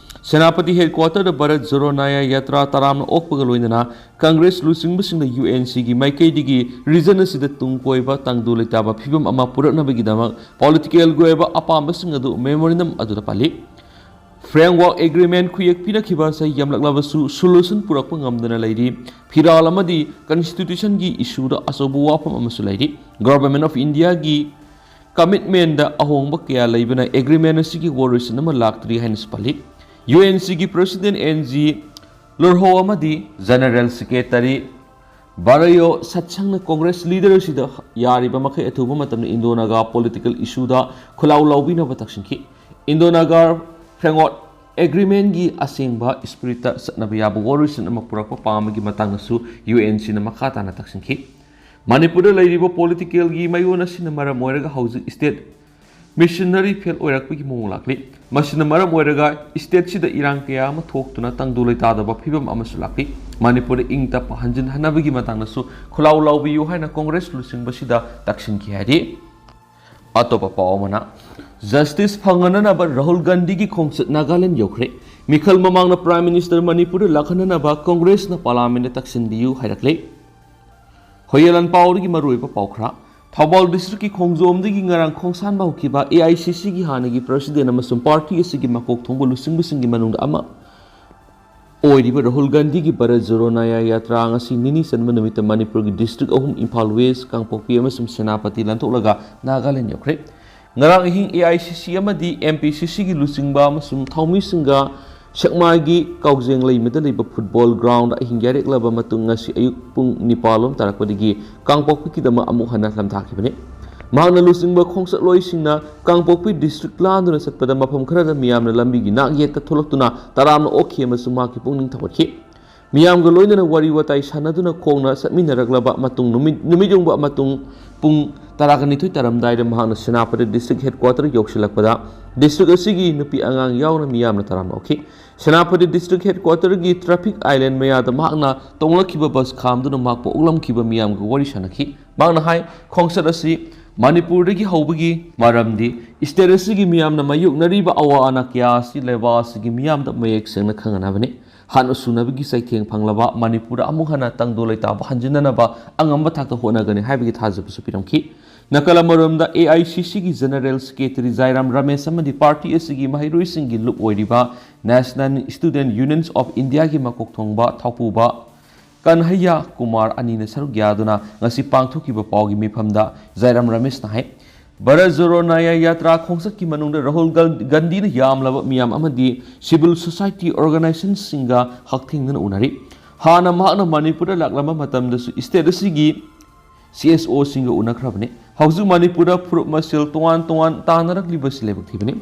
ꯁꯦꯅꯥꯄꯇꯤ ꯍꯦꯗꯀ꯭ꯋꯥꯇꯔꯗ ꯚꯥꯔꯠ ꯖꯣꯔꯣ ꯅ꯭ꯌꯥꯌ ꯌꯥꯇ꯭ꯔꯥ ꯇꯔꯥꯝꯅ ꯑꯣꯛꯄꯒ ꯂꯣꯏꯅꯅ ꯀꯪꯒ꯭ꯔꯦꯁ ꯂꯨꯆꯤꯡꯕꯁꯤꯡꯅ ꯌꯨ ꯑꯦꯟ ꯁꯤꯒꯤ ꯃꯥꯏꯀꯩꯗꯒꯤ ꯔꯤꯖꯟ ꯑꯁꯤꯗ ꯇꯨꯡ ꯀꯣꯏꯕ ꯇꯪꯗꯨ ꯂꯩꯇꯥꯕ ꯐꯤꯕꯝ ꯑꯃ ꯄꯨꯔꯛꯅꯕꯒꯤꯗꯃꯛ ꯄꯣꯂꯤꯇꯤꯀꯦꯜꯒꯤ ꯑꯣꯏꯕ ꯑꯄꯥꯝꯕꯁꯤꯡ ꯑꯗꯨ ꯃꯦꯃꯣꯔꯦꯟꯗꯝ ꯑꯗꯨꯗ ꯄꯜꯂꯤ꯫ ꯐ꯭ꯔꯦꯝꯋꯥꯔꯛ ꯑꯦꯒ꯭ꯔꯤꯃꯦꯟ ꯈꯨꯌꯦꯛ ꯄꯤꯅꯈꯤꯕ ꯑꯁꯤ ꯌꯥꯝꯂꯛꯂꯕꯁꯨ ꯁꯣꯂꯨꯁꯟ ꯄꯨꯔꯛꯄ ꯉꯝꯗꯅ ꯂꯩꯔꯤ꯫ ꯐꯤꯔꯥꯜ ꯑꯃꯗꯤ ꯀꯟꯁꯇꯤꯇ꯭ꯌꯨꯁꯟꯒꯤ ꯏꯁꯨꯗ ꯑꯆꯧꯕ ꯋꯥꯐꯝ ꯑꯃꯁꯨ ꯂꯩꯔꯤ꯫ ꯒꯚꯔꯟꯃꯦꯟꯠ ꯑꯣꯐ ꯏꯟꯗꯤꯌꯥꯒꯤ ꯀꯃꯤꯠꯃꯦꯟꯗ ꯑꯍꯣꯡꯕ ꯀꯌꯥ ꯂꯩꯕꯅ ꯑꯦꯒ꯭ꯔꯤꯃꯦꯟ ꯑꯁꯤꯒꯤ ꯋꯥꯔꯣꯏꯁꯤꯟ ꯑꯃ ꯂꯥꯛꯇ꯭ꯔꯤ ꯍꯥꯏꯅꯁꯨ ꯄꯜꯂꯤ꯫ ꯌꯨ ꯑꯦꯟ ꯁꯤꯒꯤ ꯄ꯭ꯔꯁꯤꯗꯦꯟ ꯑꯦꯟ ꯖꯤ ꯂꯨꯔꯍꯣ ꯑꯃꯗꯤ ꯖꯦꯅꯔꯦꯜ ꯁꯦꯀ꯭ꯔꯦꯇꯔꯤ ꯕꯥꯔꯌꯣ ꯁꯠꯁꯪꯅ ꯀꯣꯡꯒ꯭ꯔꯦꯁ ꯂꯤꯗꯔ ꯑꯁꯤꯗ ꯌꯥꯔꯤꯕ ꯃꯈꯩ ꯑꯊꯨꯕ ꯃꯇꯝꯗ ꯏꯟꯗꯣ ꯅꯥꯒꯥ ꯄꯣꯂꯤꯇꯤꯀꯦꯜ ꯏꯁꯨꯗ ꯈꯨꯜꯂꯥꯎ ꯂꯥꯎꯕꯤꯅꯕ ꯇꯛꯁꯤꯟꯈꯤ꯫ ꯏꯟꯗꯣ ꯅꯥꯒꯥ ꯐ꯭ꯔꯦꯝꯋꯥꯔꯛ ꯑꯦꯒ꯭ꯔꯤꯃꯦꯟꯒꯤ ꯑꯁꯦꯡꯕ ꯏꯁꯄꯤꯔꯤꯠꯇ ꯆꯠꯅꯕ ꯌꯥꯕ ꯋꯥꯔꯣꯏꯁꯤꯟ ꯑꯃ ꯄꯨꯔꯛꯄ ꯄꯥꯝꯕꯒꯤ ꯃꯇꯥꯡꯗꯁꯨ ꯌꯨ ꯑꯦꯟ ꯁꯤꯅ ꯃꯈꯥ ꯇꯥꯅ ꯇꯛꯁꯤꯟꯈꯤ꯫ ꯃꯅꯤꯄꯨꯔꯗ ꯂꯩꯔꯤꯕ ꯄꯣꯂꯤꯇꯤꯀꯦꯜꯒꯤ ꯃꯌꯣꯟ ꯑꯁꯤꯅ ꯃꯔꯝ ꯑꯣꯏꯔꯒ ꯍꯧꯖꯤꯛ ꯁ꯭ꯇꯦꯠ ꯃꯤꯁꯟꯅꯔꯤ ꯐꯦꯜ ꯑꯣꯏꯔꯛꯄꯒꯤ ꯃꯑꯣꯡ ꯂꯥꯛꯂꯤ꯫ ꯃꯁꯤꯅ ꯃꯔꯝ ꯑꯣꯏꯔꯒ ꯁ꯭ꯇꯦꯠꯁꯤꯗ ꯏꯔꯥꯡ ꯀꯌꯥ ꯑꯃ ꯊꯣꯛꯇꯨꯅ ꯇꯪꯗꯨ ꯂꯩꯇꯥꯗꯕ ꯐꯤꯕꯝ ꯑꯃꯁꯨ ꯂꯥꯛꯂꯤ꯫ ꯃꯅꯤꯄꯨꯔꯗ ꯏꯪ ꯇꯞꯄ ꯍꯟꯖꯤꯟꯍꯟꯅꯕꯒꯤ ꯃꯇꯥꯡꯗꯁꯨ ꯈꯨꯜꯂꯥꯎ ꯂꯥꯎꯕꯤꯌꯨ ꯍꯥꯏꯅ ꯀꯣꯡꯒ꯭ꯔꯦꯁ ꯂꯨꯆꯤꯡꯕꯁꯤꯗ ꯇꯛꯁꯤꯟꯈꯤ ꯍꯥꯏꯔꯤ꯫ ꯑꯇꯣꯞꯄ ꯄꯥꯎ ꯑꯃꯅ, ꯖꯁꯇꯤꯁ ꯐꯪꯅꯅꯕ ꯔꯥꯍꯨꯜ ꯒꯥꯟꯙꯤꯒꯤ ꯈꯣꯡꯆꯠ ꯅꯥꯒꯥꯂꯦꯟ ꯌꯧꯈ꯭ꯔꯦ꯫ ꯃꯤꯈꯜ ꯃꯃꯥꯡꯗ ꯄ꯭ꯔꯥꯏꯝ ꯃꯤꯅꯤꯁꯇꯔ ꯃꯅꯤꯄꯨꯔꯗ ꯂꯥꯛꯍꯟꯅꯅꯕ ꯀꯣꯡꯒ꯭ꯔꯦꯁꯅ ꯄꯥꯔꯂꯥꯃꯦꯟꯗ ꯇꯛꯁꯤꯟꯕꯤꯌꯨ ꯍꯥꯏꯔꯛꯂꯦ꯫ ꯍꯣꯌꯦꯂꯥꯟ ꯄꯥꯎꯗꯒꯤ ꯃꯔꯨꯑꯣꯏꯕ ꯄꯥꯎ ꯈꯔ꯫ ꯊꯧꯕꯥꯜ ꯗꯤꯁꯇ꯭ꯔꯤꯛꯀꯤ ꯈꯣꯡꯖꯣꯝꯗꯒꯤ ꯉꯔꯥꯡ ꯈꯣꯡꯁꯥꯟꯕ ꯍꯧꯈꯤꯕ ꯑꯦ ꯑꯥꯏ ꯁꯤ ꯁꯤꯒꯤ ꯍꯥꯟꯅꯒꯤ ꯄ꯭ꯔꯁꯤꯗꯦꯟ ꯑꯃꯁꯨꯡ ꯄꯥꯔꯇꯤ ꯑꯁꯤꯒꯤ ꯃꯀꯣꯛ ꯊꯣꯡꯕ ꯂꯨꯆꯤꯡꯕꯁꯤꯡꯒꯤ ꯃꯅꯨꯡꯗ ꯑꯃ ꯑꯣꯏꯔꯤꯕ ꯔꯥꯍꯨꯜ ꯒꯥꯟꯙꯤꯒꯤ ꯚꯥꯔꯠ ꯖꯣꯔꯣ ꯅꯌꯥ ꯌꯥꯇ꯭ꯔꯥ ꯉꯁꯤ ꯅꯤꯅꯤ ꯆꯟꯕ ꯅꯨꯃꯤꯠꯇ ꯃꯅꯤꯄꯨꯔꯒꯤ ꯗꯤꯁꯇ꯭ꯔꯤꯛ ꯑꯍꯨꯝ, ꯏꯝꯐꯥꯜ ꯋꯦꯁ, ꯀꯥꯡꯄꯣꯛꯄꯤ ꯑꯃꯁꯨꯡ ꯁꯦꯅꯥꯄꯇꯤ ꯂꯥꯟꯊꯣꯛꯂꯒ ꯅꯥꯒꯥꯂꯦꯟ ꯌꯧꯈ꯭ꯔꯦ꯫ ꯉꯔꯥꯡ ꯑꯍꯤꯡ ꯑꯦ ꯑꯥꯏ ꯁꯤ ꯁꯤ ꯑꯃꯗꯤ ꯑꯦꯝ ꯄꯤ ꯁꯤ ꯁꯤꯒꯤ ꯂꯨꯆꯤꯡꯕ ꯑꯃꯁꯨꯡ ꯊꯧꯃꯤꯁꯤꯡꯒ ꯁꯦꯛꯃꯥꯏꯒꯤ ꯀꯥꯎꯖꯦꯡ ꯂꯩꯃꯗ ꯂꯩꯕ ꯐꯨꯠꯕꯣꯜ ꯒ꯭ꯔꯥꯎꯟꯗ ꯑꯍꯤꯡ ꯌꯥꯔꯦꯛꯂꯕ ꯃꯇꯨꯡ ꯉꯁꯤ ꯑꯌꯨꯛ ꯄꯨꯡ ꯅꯤꯄꯥꯜ ꯂꯣꯝ ꯇꯥꯔꯛꯄꯗꯒꯤ ꯀꯥꯡꯄꯣꯛꯄꯤꯒꯤꯗꯃꯛ ꯑꯃꯨꯛ ꯍꯟꯅ ꯂꯝꯊꯥꯈꯤꯕꯅꯤ꯫ ꯃꯍꯥꯛꯅ ꯂꯨꯆꯤꯡꯕ ꯈꯣꯡꯆꯠꯂꯣꯏꯁꯤꯡꯅ ꯀꯥꯡꯄꯣꯛꯄꯤ ꯗꯤꯁꯇ꯭ꯔꯤꯛ ꯂꯥꯟꯗꯨꯅ ꯆꯠꯄꯗ ꯃꯐꯝ ꯈꯔꯗ ꯃꯤꯌꯥꯝꯅ ꯂꯝꯕꯤꯒꯤ ꯅꯥꯛ ꯌꯦꯠꯇ ꯊꯣꯛꯂꯛꯇꯨꯅ ꯇꯔꯥꯝꯅ ꯑꯣꯛꯈꯤ ꯑꯃꯁꯨꯡ ꯃꯍꯥꯛꯀꯤ ꯄꯨꯛꯅꯤꯡ ꯊꯧꯒꯠꯈꯤ꯫ ꯃꯤꯌꯥꯝꯒ ꯂꯣꯏꯅꯅ ꯋꯥꯔꯤ ꯋꯥꯇꯥꯏ ꯁꯥꯟꯅꯗꯨꯅ ꯈꯣꯡꯅ ꯆꯠꯃꯤꯟꯅꯔꯛꯂꯕ ꯃꯇꯨꯡ ꯅꯨꯃꯤꯠ, ꯅꯨꯃꯤꯠ ꯌꯨꯡꯕ ꯃꯇꯨꯡ ꯄꯨꯡ ꯇꯔꯥꯒ ꯅꯤꯊꯣꯏ ꯇꯥꯔꯝꯗꯥꯏꯗ ꯃꯍꯥꯛꯅ ꯁꯦꯅꯥꯄꯇꯤ ꯗꯤꯁꯇ꯭ꯔꯤꯛ ꯍꯦꯗꯀ꯭ꯋꯥꯇꯔ ꯌꯧꯁꯤꯜꯂꯛꯄꯗ ꯗꯤꯁꯇ꯭ꯔꯤꯛ ꯑꯁꯤꯒꯤ ꯅꯨꯄꯤ ꯑꯉꯥꯡ ꯌꯥꯎꯅ ꯃꯤꯌꯥꯝꯅ ꯇꯔꯥꯝꯅ ꯑꯣꯛꯈꯤ꯫ ꯁꯦꯅꯥꯄꯇꯤ ꯗꯤꯁꯇ꯭ꯔꯤꯛ ꯍꯦꯗꯀ꯭ꯋꯥꯇꯔꯒꯤ ꯇ꯭ꯔꯥꯐꯤꯛ ꯑꯥꯏꯂꯦꯟ ꯃꯌꯥꯗ ꯃꯍꯥꯛꯅ ꯇꯣꯡꯂꯛꯈꯤꯕ ꯕꯁ ꯈꯥꯝꯗꯨꯅ ꯃꯍꯥꯛꯄꯨ ꯑꯣꯛꯂꯝꯈꯤꯕ ꯃꯤꯌꯥꯝꯒ ꯋꯥꯔꯤ ꯁꯥꯟꯅꯈꯤ꯫ ꯃꯍꯥꯛꯅ ꯍꯥꯏ, ꯈꯣꯡꯆꯠ ꯑꯁꯤ ꯃꯅꯤꯄꯨꯔꯗꯒꯤ ꯍꯧꯕꯒꯤ ꯃꯔꯝꯗꯤ ꯁ꯭ꯇꯦꯠ ꯑꯁꯤꯒꯤ ꯃꯤꯌꯥꯝꯅ ꯃꯥꯌꯣꯛꯅꯔꯤꯕ ꯑꯋꯥ ꯑꯅꯥ ꯀꯌꯥ ꯑꯁꯤ ꯂꯩꯕꯥꯛ ꯑꯁꯤꯒꯤ ꯃꯤꯌꯥꯝꯗ ꯃꯌꯦꯛ ꯁꯦꯡꯅ ꯈꯪꯍꯟꯅꯕꯅꯤ꯫ ꯍꯥꯠꯅ ꯁꯨꯅꯕꯒꯤ ꯆꯩꯊꯦꯡ ꯐꯪꯂꯕ ꯃꯅꯤꯄꯨꯔꯗ ꯑꯃꯨꯛ ꯍꯟꯅ ꯇꯪꯗꯨ ꯂꯩꯇꯥꯕ ꯍꯟꯖꯤꯟꯅꯅꯕ ꯑꯉꯝꯕ ꯊꯥꯛꯇ ꯍꯣꯠꯅꯒꯅꯤ ꯍꯥꯏꯕꯒꯤ ꯊꯥꯖꯕꯁꯨ ꯄꯤꯔꯝꯈꯤ꯫ ꯅꯥꯀꯜ ꯑꯃꯔꯣꯝꯗ, ꯑꯦ ꯑꯥꯏ ꯁꯤ ꯁꯤꯒꯤ ꯖꯦꯅꯔꯦꯜ ꯁꯦꯀ꯭ꯔꯦꯇꯔꯤ ꯖꯥꯏꯔꯥꯝ ꯔꯃꯦꯁ ꯑꯃꯗꯤ ꯄꯥꯔꯇꯤ ꯑꯁꯤꯒꯤ ꯃꯍꯩꯔꯣꯏꯁꯤꯡꯒꯤ ꯂꯨꯞ ꯑꯣꯏꯔꯤꯕ National Student Unions of Indiaꯒꯤ ꯃꯀꯣꯛ ꯊꯣꯡꯕ ꯊꯧꯄꯨꯕ ꯀꯟꯍꯩꯌꯥ ꯀꯨꯃꯥꯔ ꯑꯅꯤꯅ ꯁꯔꯨꯛ ꯌꯥꯗꯨꯅ ꯉꯁꯤ ꯄꯥꯡꯊꯣꯛꯈꯤꯕ ꯄꯥꯎꯒꯤ ꯃꯤꯐꯝꯗ ꯖꯥꯏꯔꯥꯝ ꯔꯃꯦꯁꯅ ꯍꯥꯏ, ꯚꯥꯔꯠ ꯖꯣꯔꯣ ꯅꯌꯥ ꯌꯥꯇ꯭ꯔꯥ ꯈꯣꯡꯆꯠꯀꯤ ꯃꯅꯨꯡꯗ ꯔꯥꯍꯨꯜ ꯒꯥꯟ-, ꯒꯥꯟꯙꯤꯅ ꯌꯥꯝꯂꯕ ꯃꯤꯌꯥꯝ ꯑꯃꯗꯤ ꯁꯤꯚꯤꯜ ꯁꯣꯁꯥꯏꯇꯤ ꯑꯣꯔꯒꯅꯥꯏꯖꯦꯁꯟꯁꯤꯡꯒ ꯍꯛꯊꯦꯡꯅꯅ ꯎꯅꯔꯤ꯫ ꯍꯥꯟꯅ ꯃꯍꯥꯛꯅ ꯃꯅꯤꯄꯨꯔꯗ ꯂꯥꯛꯂꯝꯕ ꯃꯇꯝꯗꯁꯨ ꯁ꯭ꯇꯦꯠ ꯑꯁꯤꯒꯤ ꯁꯤ ꯑꯦꯁ ꯑꯣꯁꯤꯡꯒ ꯎꯅꯈ꯭ꯔꯕꯅꯤ꯫ ꯍꯧꯖꯤꯛ ꯃꯅꯤꯄꯨꯔꯗ ꯐꯨꯔꯨꯞ ꯃꯁꯦꯜ ꯇꯣꯉꯥꯟ ꯇꯣꯉꯥꯟ ꯇꯥꯟꯅꯔꯛꯂꯤꯕꯁꯤ ꯂꯥꯏꯕꯛ ꯊꯤꯕꯅꯤ꯫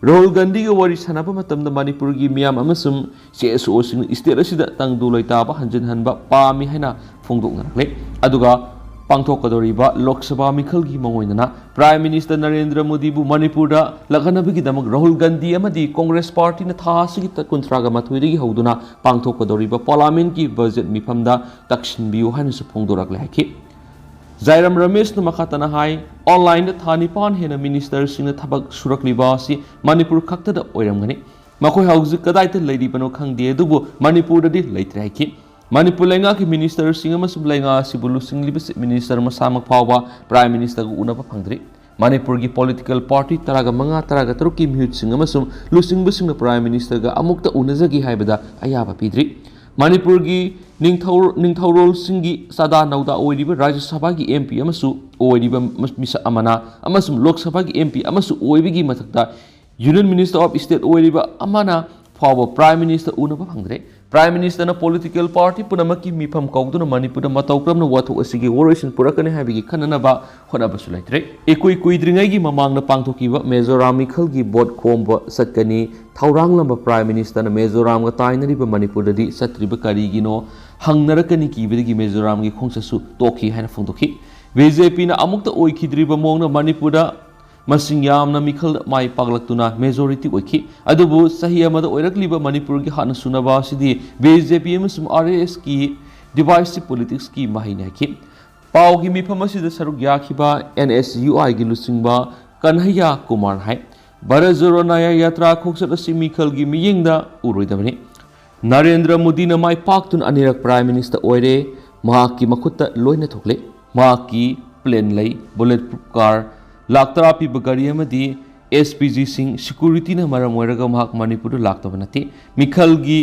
ꯔꯥꯍꯨꯜ ꯒꯥꯟꯙꯤꯒ ꯋꯥꯔꯤ ꯁꯥꯟꯅꯕ ꯃꯇꯝꯗ ꯃꯅꯤꯄꯨꯔꯒꯤ ꯃꯤꯌꯥꯝ ꯑꯃꯁꯨꯡ ꯁꯤ ꯑꯦꯁ ꯑꯣꯁꯤꯡꯅ ꯁ꯭ꯇꯦꯠ ꯑꯁꯤꯗ ꯇꯪꯗꯨ ꯂꯩꯇꯥꯕ ꯍꯟꯖꯤꯟꯍꯟꯕ ꯄꯥꯝꯃꯤ ꯍꯥꯏꯅ ꯐꯣꯡꯗꯣꯛꯅꯔꯛꯂꯦ꯫ ꯑꯗꯨꯒ ꯄꯥꯡꯊꯣꯛꯀꯗꯧꯔꯤꯕ ꯂꯣꯛ ꯁꯚꯥ ꯃꯤꯈꯜꯒꯤ ꯃꯥꯡꯑꯣꯏꯅꯅ ꯄ꯭ꯔꯥꯏꯝ ꯃꯤꯅꯤꯁꯇꯔ ꯅꯔꯦꯟꯗ꯭ꯔ ꯃꯣꯗꯤꯕꯨ ꯃꯅꯤꯄꯨꯔꯗ ꯂꯥꯛꯍꯟꯅꯕꯒꯤꯗꯃꯛ ꯔꯥꯍꯨꯜ ꯒꯥꯟꯙꯤ ꯑꯃꯗꯤ ꯀꯣꯡꯒ꯭ꯔꯦꯁ ꯄꯥꯔꯇꯤꯅ ꯊꯥ ꯑꯁꯤꯒꯤ ꯇ-, ꯀꯨꯟꯊ꯭ꯔꯥꯒ ꯃꯥꯊꯣꯏꯗꯒꯤ ꯍꯧꯗꯨꯅ ꯄꯥꯡꯊꯣꯛꯀꯗꯧꯔꯤꯕ ꯄꯥꯔꯂꯥꯃꯦꯟꯠꯀꯤ ꯕꯖꯦꯠ ꯃꯤꯐꯝꯗ ꯇꯛꯁꯤꯟꯕꯤꯌꯨ ꯍꯥꯏꯅꯁꯨ ꯐꯣꯡꯗꯣꯔꯛꯂꯦ ꯍꯥꯏꯈꯤ꯫ ꯖꯥꯏꯔꯥꯝ ꯔꯃꯦꯁꯅ ꯃꯈꯥ ꯇꯥꯅ ꯍꯥꯏ, ꯑꯣꯟꯂꯥꯏꯟꯗ ꯊꯥ ꯅꯤꯄꯥꯟ ꯍꯦꯟꯅ ꯃꯤꯅꯤꯁꯇꯔꯁꯤꯡꯅ ꯊꯕꯛ ꯁꯨꯔꯛꯂꯤꯕ ꯑꯁꯤ ꯃꯅꯤꯄꯨꯔ ꯈꯛꯇꯗ ꯑꯣꯏꯔꯝꯒꯅꯤ꯫ ꯃꯈꯣꯏ ꯍꯧꯖꯤꯛ ꯀꯗꯥꯏꯗ ꯂꯩꯔꯤꯕꯅꯣ ꯈꯪꯗꯦ, ꯑꯗꯨꯕꯨ ꯃꯅꯤꯄꯨꯔꯗꯗꯤ ꯂꯩꯇ꯭ꯔꯦ ꯍꯥꯏꯈꯤ꯫ ꯃꯅꯤꯄꯨꯔ ꯂꯩꯉꯥꯛꯀꯤ ꯃꯤꯅꯤꯁꯇꯔꯁꯤꯡ ꯑꯃꯁꯨꯡ ꯂꯩꯉꯥꯛ ꯑꯁꯤꯕꯨ ꯂꯨꯆꯤꯡꯂꯤꯕ ꯆꯤꯐ ꯃꯤꯅꯤꯁꯇꯔ ꯃꯁꯥꯃꯛ ꯐꯥꯎꯕ ꯄ꯭ꯔꯥꯏꯝ ꯃꯤꯅꯤꯁꯇꯔꯒ ꯎꯅꯕ ꯐꯪꯗ꯭ꯔꯤ꯫ ꯃꯅꯤꯄꯨꯔꯒꯤ ꯄꯣꯂꯤꯇꯤꯀꯦꯜ ꯄꯥꯔꯇꯤ ꯇꯔꯥꯒ ꯃꯉꯥ, ꯇꯔꯥꯒ ꯇꯔꯨꯛꯀꯤ ꯃꯤꯍꯨꯠꯁꯤꯡ ꯑꯃꯁꯨꯡ ꯂꯨꯆꯤꯡꯕꯁꯤꯡꯅ ꯄ꯭ꯔꯥꯏꯝ ꯃꯤꯅꯤꯁꯇꯔꯒ ꯑꯃꯨꯛꯇ ꯎꯅꯖꯒꯦ ꯍꯥꯏꯕꯗ ꯑꯌꯥꯕ ꯄꯤꯗ꯭ꯔꯤ꯫ ꯃꯅꯤꯄꯨꯔꯒꯤ ꯅꯤꯡꯊꯧ-, ꯅꯤꯡꯊꯧꯔꯣꯜꯁꯤꯡꯒꯤ ꯆꯥꯗꯥ ꯅꯧꯗꯥ ꯑꯣꯏꯔꯤꯕ ꯔꯥꯖ꯭ꯌ ꯁꯚꯥꯒꯤ ꯑꯦꯝ ꯄꯤ ꯑꯃꯁꯨ ꯑꯣꯏꯔꯤꯕ ꯃꯤꯁꯛ ꯑꯃꯅ ꯑꯃꯁꯨꯡ ꯂꯣꯛ ꯁꯚꯥꯒꯤ ꯑꯦꯝ ꯄꯤ ꯑꯃꯁꯨ ꯑꯣꯏꯕꯒꯤ ꯃꯊꯛꯇ ꯌꯨꯅꯤꯌꯟ ꯃꯤꯅꯤꯁꯇꯔ ꯑꯣꯐ ꯁ꯭ꯇꯦꯠ ꯑꯣꯏꯔꯤꯕ ꯑꯃꯅ ꯐꯥꯎꯕ ꯄ꯭ꯔꯥꯏꯝ ꯃꯤꯅꯤꯁꯇꯔ ꯎꯅꯕ ꯐꯪꯗ꯭ꯔꯦ꯫ ꯄ꯭ꯔꯥꯏꯝ ꯃꯤꯅꯤꯁꯇꯔꯅ ꯄꯣꯂꯤꯇꯤꯀꯦꯜ ꯄꯥꯔꯇꯤ ꯄꯨꯝꯅꯃꯛꯀꯤ ꯃꯤꯐꯝ ꯀꯧꯗꯨꯅ ꯃꯅꯤꯄꯨꯔꯗ ꯃꯇꯧ ꯀꯔꯝꯅ ꯋꯥꯊꯣꯛ ꯑꯁꯤꯒꯤ ꯋꯥꯔꯣꯏꯁꯤꯟ ꯄꯨꯔꯛꯀꯅꯤ ꯍꯥꯏꯕꯒꯤ ꯈꯟꯅꯅꯕ ꯍꯣꯠꯅꯕꯁꯨ ꯂꯩꯇ꯭ꯔꯦ꯫ ꯏꯀꯨꯏ ꯀꯨꯏꯗ꯭ꯔꯤꯉꯩꯒꯤ ꯃꯃꯥꯡꯗ ꯄꯥꯡꯊꯣꯛꯈꯤꯕ ꯃꯤꯖꯣꯔꯥꯝ ꯃꯤꯈꯜꯒꯤ ꯚꯣꯠ ꯈꯣꯝꯕ ꯆꯠꯀꯅꯤ꯫ ꯊꯧꯔꯥꯡꯂꯝꯕ ꯄ꯭ꯔꯥꯏꯝ ꯃꯤꯅꯤꯁꯇꯔꯅ ꯃꯤꯖꯣꯔꯥꯝꯒ ꯇꯥꯏꯅꯔꯤꯕ ꯃꯅꯤꯄꯨꯔꯗꯗꯤ ꯆꯠꯇ꯭ꯔꯤꯕ ꯀꯔꯤꯒꯤꯅꯣ ꯍꯪꯅꯔꯛꯀꯅꯤ ꯀꯤꯕꯗꯒꯤ ꯃꯤꯖꯣꯔꯥꯝꯒꯤ ꯈꯣꯡꯆꯠꯁꯨ ꯇꯣꯛꯈꯤ ꯍꯥꯏꯅ ꯐꯣꯡꯗꯣꯛꯈꯤ꯫ ꯕꯤ ꯖꯦ ꯄꯤꯅ ꯑꯃꯨꯛꯇ ꯑꯣꯏꯈꯤꯗ꯭ꯔꯤꯕ ꯃꯑꯣꯡꯗ ꯃꯅꯤꯄꯨꯔꯗ ꯃꯁꯤꯡ ꯌꯥꯝꯅ ꯃꯤꯈꯜ ꯃꯥꯏ ꯄꯥꯛꯂꯛꯇꯨꯅ ꯃꯦꯖꯣꯔꯤꯇꯤ ꯑꯣꯏꯈꯤ꯫ ꯑꯗꯨꯕꯨ ꯆꯍꯤ ꯑꯃꯗ ꯑꯣꯏꯔꯛꯂꯤꯕ ꯃꯅꯤꯄꯨꯔꯒꯤ ꯍꯥꯠꯅ ꯁꯨꯅꯕ ꯑꯁꯤꯗꯤ ꯕꯤ ꯖꯦ ꯄꯤ ꯑꯃꯁꯨꯡ ꯑꯥꯔ ꯑꯦꯁ ꯑꯦꯁꯀꯤ ꯗꯤꯚꯥꯏꯁꯤꯚ ꯄꯣꯂꯤꯇꯤꯛꯁꯀꯤ ꯃꯍꯩꯅꯤ ꯍꯥꯏꯈꯤ꯫ ꯄꯥꯎꯒꯤ ꯃꯤꯐꯝ ꯑꯁꯤꯗ ꯁꯔꯨꯛ ꯌꯥꯈꯤꯕ ꯑꯦꯟ ꯑꯦꯁ ꯌꯨ ꯑꯥꯏꯒꯤ ꯂꯨꯆꯤꯡꯕ ꯀꯟꯍꯩꯌꯥ ꯀꯨꯃꯥꯔꯅ ꯍꯥꯏ, ꯚꯥꯔꯠ ꯖꯣꯔꯣ ꯅ꯭ꯌꯥꯌ ꯌꯥꯇ꯭ꯔꯥ ꯈꯣꯡꯆꯠ ꯑꯁꯤ ꯃꯤꯈꯜꯒꯤ ꯃꯤꯠꯌꯦꯡꯗ ꯎꯔꯣꯏꯗꯕꯅꯤ꯫ ꯅꯔꯦꯟꯗ꯭ꯔ ꯃꯣꯗꯤꯅ ꯃꯥꯏ ꯄꯥꯛꯇꯨꯅ ꯑꯅꯤꯔꯛ ꯄ꯭ꯔꯥꯏꯝ ꯃꯤꯅꯤꯁꯇꯔ ꯑꯣꯏꯔꯦ꯫ ꯃꯍꯥꯛꯀꯤ ꯃꯈꯨꯠꯇ ꯂꯣꯏꯅ ꯊꯣꯛꯂꯦ꯫ ꯃꯍꯥꯛꯀꯤ ꯄ꯭ꯂꯦꯟ ꯂꯩ, ꯕꯨꯂꯦꯠ ꯄ꯭ꯔꯨꯐ ꯀꯥꯔ, ꯂꯥꯛ ꯇꯔꯥ ꯄꯤꯕ ꯒꯥꯔꯤ ꯑꯃꯗꯤ ꯑꯦꯁ ꯄꯤ ꯖꯤꯁꯤꯡ꯫ ꯁꯦꯀ꯭ꯌꯨꯔꯤꯇꯤꯅ ꯃꯔꯝ ꯑꯣꯏꯔꯒ ꯃꯍꯥꯛ ꯃꯅꯤꯄꯨꯔꯗ ꯂꯥꯛꯇꯕ ꯅꯠꯇꯦ꯫ ꯃꯤꯈꯜꯒꯤ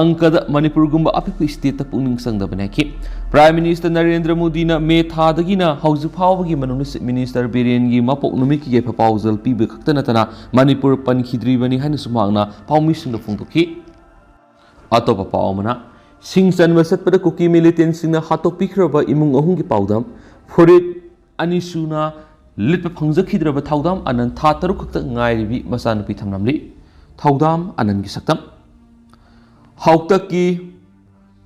ꯑꯪꯀꯗ ꯃꯅꯤꯄꯨꯔꯒꯨꯝꯕ ꯑꯄꯤꯛꯄ ꯁ꯭ꯇꯦꯠꯇ ꯄꯨꯛꯅꯤꯡ ꯆꯪꯗꯕꯅꯤ ꯍꯥꯏꯈꯤ꯫ ꯄ꯭ꯔꯥꯏꯝ ꯃꯤꯅꯤꯁꯇꯔ ꯅꯔꯦꯟꯗ꯭ꯔ ꯃꯣꯗꯤꯅ ꯃꯦ ꯊꯥꯗꯒꯤꯅ ꯍꯧꯖꯤꯛ ꯐꯥꯎꯕꯒꯤ ꯃꯅꯨꯡꯗ ꯆꯤꯐ ꯃꯤꯅꯤꯁꯇꯔ ꯕꯤꯔꯦꯟꯒꯤ ꯃꯄꯣꯛ ꯅꯨꯃꯤꯠꯀꯤ ꯌꯥꯏꯐ ꯄꯥꯎꯖꯦꯜ ꯄꯤꯕ ꯈꯛꯇ ꯅꯠꯇꯅ ꯃꯅꯤꯄꯨꯔ ꯄꯟꯈꯤꯗ꯭ꯔꯤꯕꯅꯤ ꯍꯥꯏꯅꯁꯨ ꯃꯍꯥꯛꯅ ꯄꯥꯎꯃꯤꯁꯤꯡꯗ ꯐꯣꯡꯗꯣꯛꯈꯤ꯫ ꯑꯇꯣꯞꯄ ꯄꯥꯎ ꯑꯃꯅ, ꯁꯤꯡ ꯆꯟꯕ ꯆꯠꯄꯗ ꯀꯨꯀꯤ ꯃꯤꯂꯤꯇꯦꯟꯁꯤꯡꯅ ꯍꯥꯠꯇꯣꯛꯄꯤꯈ꯭ꯔꯕ ꯏꯃꯨꯡ ꯑꯍꯨꯝꯒꯤ ꯄꯥꯎꯗꯝ꯫ ꯐꯨꯔꯤꯠ ꯑꯅꯤ ꯁꯨꯅ ꯂꯤꯠꯄ ꯐꯪꯖꯈꯤꯗ꯭ꯔꯕ ꯊꯧꯗꯥꯝ ꯑꯅꯟ ꯊꯥ ꯇꯔꯨꯛ ꯈꯛꯇ ꯉꯥꯏꯔꯤꯕꯤ ꯃꯆꯥꯅꯨꯄꯤ ꯊꯝꯂꯝꯂꯤ꯫ ꯊꯧꯗꯥꯝ ꯑꯅꯟꯒꯤ ꯁꯛꯇꯝ꯫ ꯍꯥꯎꯇꯛꯀꯤ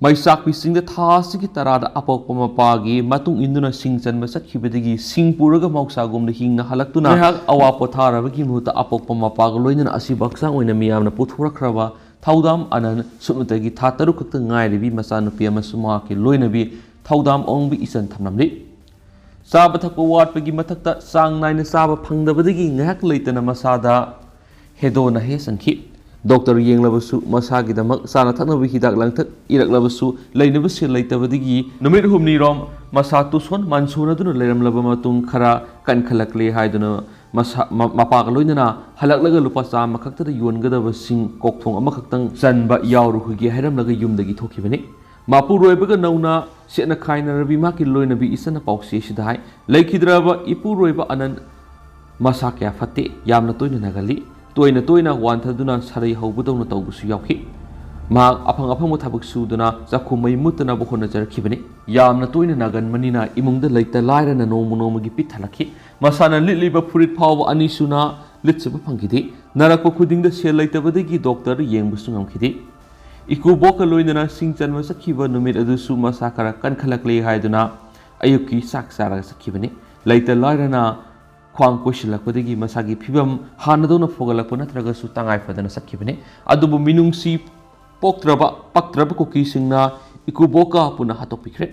ꯃꯩꯆꯥꯛꯄꯤꯁꯤꯡꯗ ꯊꯥ ꯑꯁꯤꯒꯤ ꯇꯔꯥꯗ ꯑꯄꯣꯛꯄ ꯃꯄꯥꯒꯤ ꯃꯇꯨꯡ ꯏꯟꯗꯨꯅ ꯁꯤꯡ ꯆꯟꯕ ꯆꯠꯈꯤꯕꯗꯒꯤ ꯁꯤꯡ ꯄꯨꯔꯒ ꯃꯍꯧꯁꯥꯒꯨꯝꯅ ꯍꯤꯡꯅ ꯍꯜꯂꯛꯇꯨꯅ ꯉꯥꯏꯍꯥꯛ ꯑꯋꯥ ꯄꯣꯊꯥꯔꯕꯒꯤ ꯃꯍꯨꯠꯇ ꯑꯄꯣꯛꯄ ꯃꯄꯥꯒ ꯂꯣꯏꯅꯅ ꯑꯁꯤꯕꯨ ꯍꯛꯆꯥꯡ ꯑꯣꯏꯅ ꯃꯤꯌꯥꯝꯅ ꯄꯨꯊꯣꯔꯛꯈ꯭ꯔꯕ ꯊꯧꯗꯥꯝ ꯑꯅꯟ ꯁꯨꯞꯅꯇꯒꯤ ꯊꯥ ꯇꯔꯨꯛ ꯈꯛꯇ ꯉꯥꯏꯔꯤꯕꯤ ꯃꯆꯥꯅꯨꯄꯤ ꯑꯃꯁꯨꯡ ꯃꯍꯥꯛꯀꯤ ꯂꯣꯏꯅꯕꯤ ꯊꯧꯗꯥꯝ ꯑꯋꯣꯡꯕꯤ ꯏꯆꯟ ꯊꯝꯂꯝꯂꯤ꯫ ꯆꯥꯕ ꯊꯛꯄ ꯋꯥꯠꯄꯒꯤ ꯃꯊꯛꯇ ꯆꯥꯡ ꯅꯥꯏꯅ ꯆꯥꯕ ꯐꯪꯗꯕꯗꯒꯤ ꯉꯥꯏꯍꯥꯛ ꯂꯩꯇꯅ ꯃꯁꯥꯗ ꯍꯦꯗꯣ ꯅꯥꯍꯦ ꯆꯪꯈꯤ꯫ ꯗꯣꯛꯇꯔ ꯌꯦꯡꯂꯕꯁꯨ, ꯃꯁꯥꯒꯤꯗꯃꯛ ꯆꯥꯅ ꯊꯛꯅꯕ ꯍꯤꯗꯥꯛ ꯂꯥꯡꯊꯛ ꯏꯔꯛꯂꯕꯁꯨ, ꯂꯩꯅꯕ ꯁꯦꯜ ꯂꯩꯇꯕꯗꯒꯤ ꯅꯨꯃꯤꯠ ꯍꯨꯝꯅꯤꯔꯣꯝ ꯃꯁꯥ ꯇꯨꯁꯣꯟ ꯃꯥꯟꯁꯣꯟꯅꯗꯨꯅ ꯂꯩꯔꯝꯂꯕ ꯃꯇꯨꯡ, ꯈꯔ ꯀꯟꯈꯠꯂꯛꯂꯦ ꯍꯥꯏꯗꯨꯅ ꯃꯁꯥ-, ꯃ-, ꯃꯄꯥꯒ ꯂꯣꯏꯅꯅ ꯍꯜꯂꯛꯂꯒ ꯂꯨꯄꯥ ꯆꯥꯝꯃ ꯈꯛꯇꯗ ꯌꯣꯟꯒꯗꯕꯁꯤꯡ ꯀꯣꯛꯊꯣꯡ ꯑꯃꯈꯛꯇꯪ ꯆꯟꯕ ꯌꯥꯎꯔꯨꯈꯤꯒꯦ ꯍꯥꯏꯔꯝꯂꯒ ꯌꯨꯝꯗꯒꯤ ꯊꯣꯛꯈꯤꯕꯅꯤ꯫ ꯃꯄꯨꯔꯣꯏꯕꯒ ꯅꯧꯅ ꯁꯦꯠꯅ ꯈꯥꯏꯅꯔꯕꯤ ꯃꯍꯥꯛꯀꯤ ꯂꯣꯏꯅꯕꯤ ꯏꯆꯟꯅ ꯄꯥꯎꯆꯦ ꯑꯁꯤꯗ ꯍꯥꯏ, ꯂꯩꯈꯤꯗ꯭ꯔꯕ ꯏꯄꯨꯔꯣꯏꯕ ꯑꯅꯟ ꯃꯁꯥ ꯀꯌꯥ ꯐꯠꯇꯦ, ꯌꯥꯝꯅ ꯇꯣꯏꯅ ꯅꯥꯒꯜꯂꯤ꯫ ꯇꯣꯏꯅ ꯇꯣꯏꯅ ꯋꯥꯟꯊꯗꯨꯅ ꯁꯔꯩ ꯍꯧꯕꯗꯧꯅ ꯇꯧꯕꯁꯨ ꯌꯥꯎꯈꯤ꯫ ꯃꯍꯥꯛ ꯑꯐꯪ ꯑꯐꯪꯕ ꯊꯕꯛ ꯁꯨꯗꯨꯅ ꯆꯥꯛꯈꯨꯝ ꯃꯩ ꯃꯨꯠꯇꯅꯕ ꯍꯣꯠꯅꯖꯔꯛꯈꯤꯕꯅꯤ꯫ ꯌꯥꯝꯅ ꯇꯣꯏꯅ ꯅꯥꯒꯟꯕꯅꯤꯅ ꯏꯃꯨꯡꯗ ꯂꯩꯇ ꯂꯥꯏꯔꯅ ꯅꯣꯡꯃ ꯅꯣꯡꯃꯒꯤ ꯄꯤꯛ ꯊꯜꯂꯛꯈꯤ꯫ ꯃꯁꯥꯅ ꯂꯤꯠꯂꯤꯕ ꯐꯨꯔꯤꯠ ꯐꯥꯎꯕ ꯑꯅꯤꯁꯨꯅ ꯂꯤꯠꯆꯕ ꯐꯪꯈꯤꯗꯦ꯫ ꯅꯥꯔꯛꯄ ꯈꯨꯗꯤꯡꯗ ꯁꯦꯜ ꯂꯩꯇꯕꯗꯒꯤ ꯗꯣꯛꯇꯔ ꯌꯦꯡꯕꯁꯨ ꯉꯝꯈꯤꯗꯦ꯫ ꯏꯀꯨꯕꯣꯛꯀ ꯂꯣꯏꯅꯅ ꯁꯤꯡ ꯆꯟꯕ ꯆꯠꯈꯤꯕ ꯅꯨꯃꯤꯠ ꯑꯗꯨꯁꯨ ꯃꯁꯥ ꯈꯔ ꯀꯟꯈꯠꯂꯛꯂꯦ ꯍꯥꯏꯗꯨꯅ ꯑꯌꯨꯛꯀꯤ ꯆꯥꯛ ꯆꯥꯔꯒ ꯆꯠꯈꯤꯕꯅꯤ꯫ ꯂꯩꯇ ꯂꯥꯏꯔꯅ ꯈ꯭ꯋꯥꯡ ꯀꯣꯏꯁꯤꯜꯂꯛꯄꯗꯒꯤ ꯃꯁꯥꯒꯤ ꯐꯤꯕꯝ ꯍꯥꯟꯅꯗꯧꯅ ꯐꯒꯠꯂꯛꯄ ꯅꯠꯇ꯭ꯔꯒꯁꯨ ꯇꯉꯥꯏ ꯐꯗꯅ ꯆꯠꯈꯤꯕꯅꯤ꯫ ꯑꯗꯨꯕꯨ ꯃꯤꯅꯨꯡꯁꯤ ꯄꯣꯛꯇ꯭ꯔꯕ, ꯄꯛꯇ꯭ꯔꯕ ꯀꯨꯀꯤꯁꯤꯡꯅ ꯏꯀꯨꯕꯣꯀꯥ ꯄꯨꯟꯅ ꯍꯥꯠꯇꯣꯛꯄꯤꯈ꯭ꯔꯦ꯫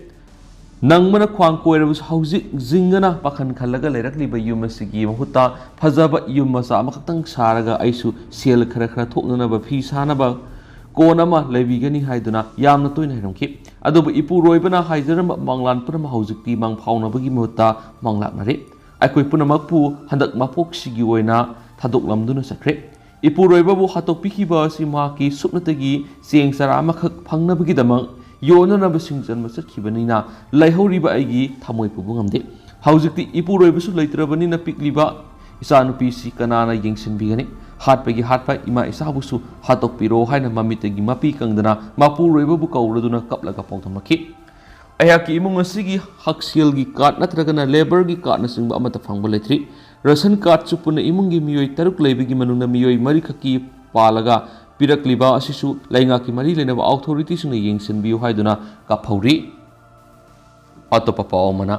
ꯅꯪꯕꯅ ꯈ꯭ꯋꯥꯡ ꯀꯣꯏꯔꯕꯁꯨ ꯍꯧꯖꯤꯛ ꯖꯤꯡꯒꯅ ꯄꯥꯈꯟ ꯈꯜꯂꯒ ꯂꯩꯔꯛꯂꯤꯕ ꯌꯨꯝ ꯑꯁꯤꯒꯤ ꯃꯍꯨꯠꯇ ꯐꯖꯕ ꯌꯨꯝ ꯃꯆꯥ ꯑꯃꯈꯛꯇꯪ ꯁꯥꯔꯒ ꯑꯩꯁꯨ ꯁꯦꯜ ꯈꯔ ꯈꯔ ꯊꯣꯛꯅꯅꯕ ꯐꯤ ꯁꯥꯅꯕ ꯀꯣꯟ ꯑꯃ ꯂꯩꯕꯤꯒꯅꯤ ꯍꯥꯏꯗꯨꯅ ꯌꯥꯝꯅ ꯇꯣꯏꯅ ꯍꯥꯏꯔꯝꯈꯤ꯫ ꯑꯗꯨꯕꯨ ꯏꯄꯨꯔꯣꯏꯕꯅ ꯍꯥꯏꯖꯔꯝꯕ ꯃꯪꯂꯥꯟ ꯄꯨꯝꯅꯃꯛ ꯍꯧꯖꯤꯛꯇꯤ ꯃꯪ ꯐꯥꯎꯅꯕꯒꯤ ꯃꯍꯨꯠꯇ ꯃꯪꯂꯥꯛꯅꯔꯦ꯫ ꯑꯩꯈꯣꯏ ꯄꯨꯝꯅꯃꯛꯄꯨ ꯍꯟꯗꯛ ꯃꯄꯣꯛꯁꯤꯒꯤ ꯑꯣꯏꯅ ꯊꯥꯗꯣꯛꯂꯝꯗꯨꯅ ꯆꯠꯈ꯭ꯔꯦ꯫ ꯏꯄꯨꯔꯣꯏꯕꯕꯨ ꯍꯥꯠꯇꯣꯛꯄꯤꯈꯤꯕ ꯑꯁꯤ ꯃꯍꯥꯛꯀꯤ ꯁꯨꯞꯅꯇꯒꯤ ꯆꯦꯡ ꯆꯔꯥ ꯑꯃꯈꯛ ꯐꯪꯅꯕꯒꯤꯗꯃꯛ ꯌꯣꯟꯅꯅꯕ ꯁꯤꯡ ꯆꯟꯕ ꯆꯠꯈꯤꯕꯅꯤꯅ ꯂꯩꯍꯧꯔꯤꯕ ꯑꯩꯒꯤ ꯊꯃꯣꯏ ꯄꯨꯕ ꯉꯝꯗꯦ꯫ ꯍꯧꯖꯤꯛꯇꯤ ꯏꯄꯨꯔꯣꯏꯕꯁꯨ ꯂꯩꯇ꯭ꯔꯕꯅꯤꯅ ꯄꯤꯛꯂꯤꯕ ꯏꯆꯥꯅꯨꯄꯤꯁꯤ ꯀꯅꯥꯅ ꯌꯦꯡꯁꯤꯟꯕꯤꯒꯅꯤ? ꯍꯥꯠꯄꯒꯤ ꯍꯥꯠꯄ, ꯏꯃꯥ ꯏꯆꯥꯕꯨꯁꯨ ꯍꯥꯠꯇꯣꯛꯄꯤꯔꯣ ꯍꯥꯏꯅ ꯃꯃꯤꯠꯇꯒꯤ ꯃꯄꯤ ꯀꯪꯗꯅ ꯃꯄꯨꯔꯣꯏꯕꯕꯨ ꯀꯧꯔꯗꯨꯅ ꯀꯞꯂꯒ ꯄꯥꯎꯗꯝꯂꯛꯈꯤ꯫ ꯑꯩꯍꯥꯛꯀꯤ ꯏꯃꯨꯡ ꯑꯁꯤꯒꯤ ꯍꯛꯁꯦꯜꯒꯤ ꯀꯥꯔꯗ ꯅꯠꯇ꯭ꯔꯒꯅ ꯂꯦꯕꯔꯒꯤ ꯀꯥꯔꯗꯅꯆꯤꯡꯕ ꯑꯃꯠꯇ ꯐꯪꯕ ꯂꯩꯇ꯭ꯔꯤ꯫ ꯔꯦꯁꯟ ꯀꯥꯔꯗꯁꯨ ꯄꯨꯟꯅ ꯏꯃꯨꯡꯒꯤ ꯃꯤꯑꯣꯏ ꯇꯔꯨꯛ ꯂꯩꯕꯒꯤ ꯃꯅꯨꯡꯗ ꯃꯤꯑꯣꯏ ꯃꯔꯤꯈꯛꯀꯤ ꯄꯥꯜꯂꯒ ꯄꯤꯔꯛꯂꯤꯕ ꯑꯁꯤꯁꯨ ꯂꯩꯉꯥꯛꯀꯤ ꯃꯔꯤ ꯂꯩꯅꯕ ꯑꯣꯊꯣꯔꯤꯇꯤꯁꯤꯡꯅ ꯌꯦꯡꯁꯤꯟꯕꯤꯌꯨ ꯍꯥꯏꯗꯨꯅ ꯀꯥꯞꯍꯧꯔꯤ꯫ ꯑꯇꯣꯞꯄ ꯄꯥꯎ ꯑꯃꯅ,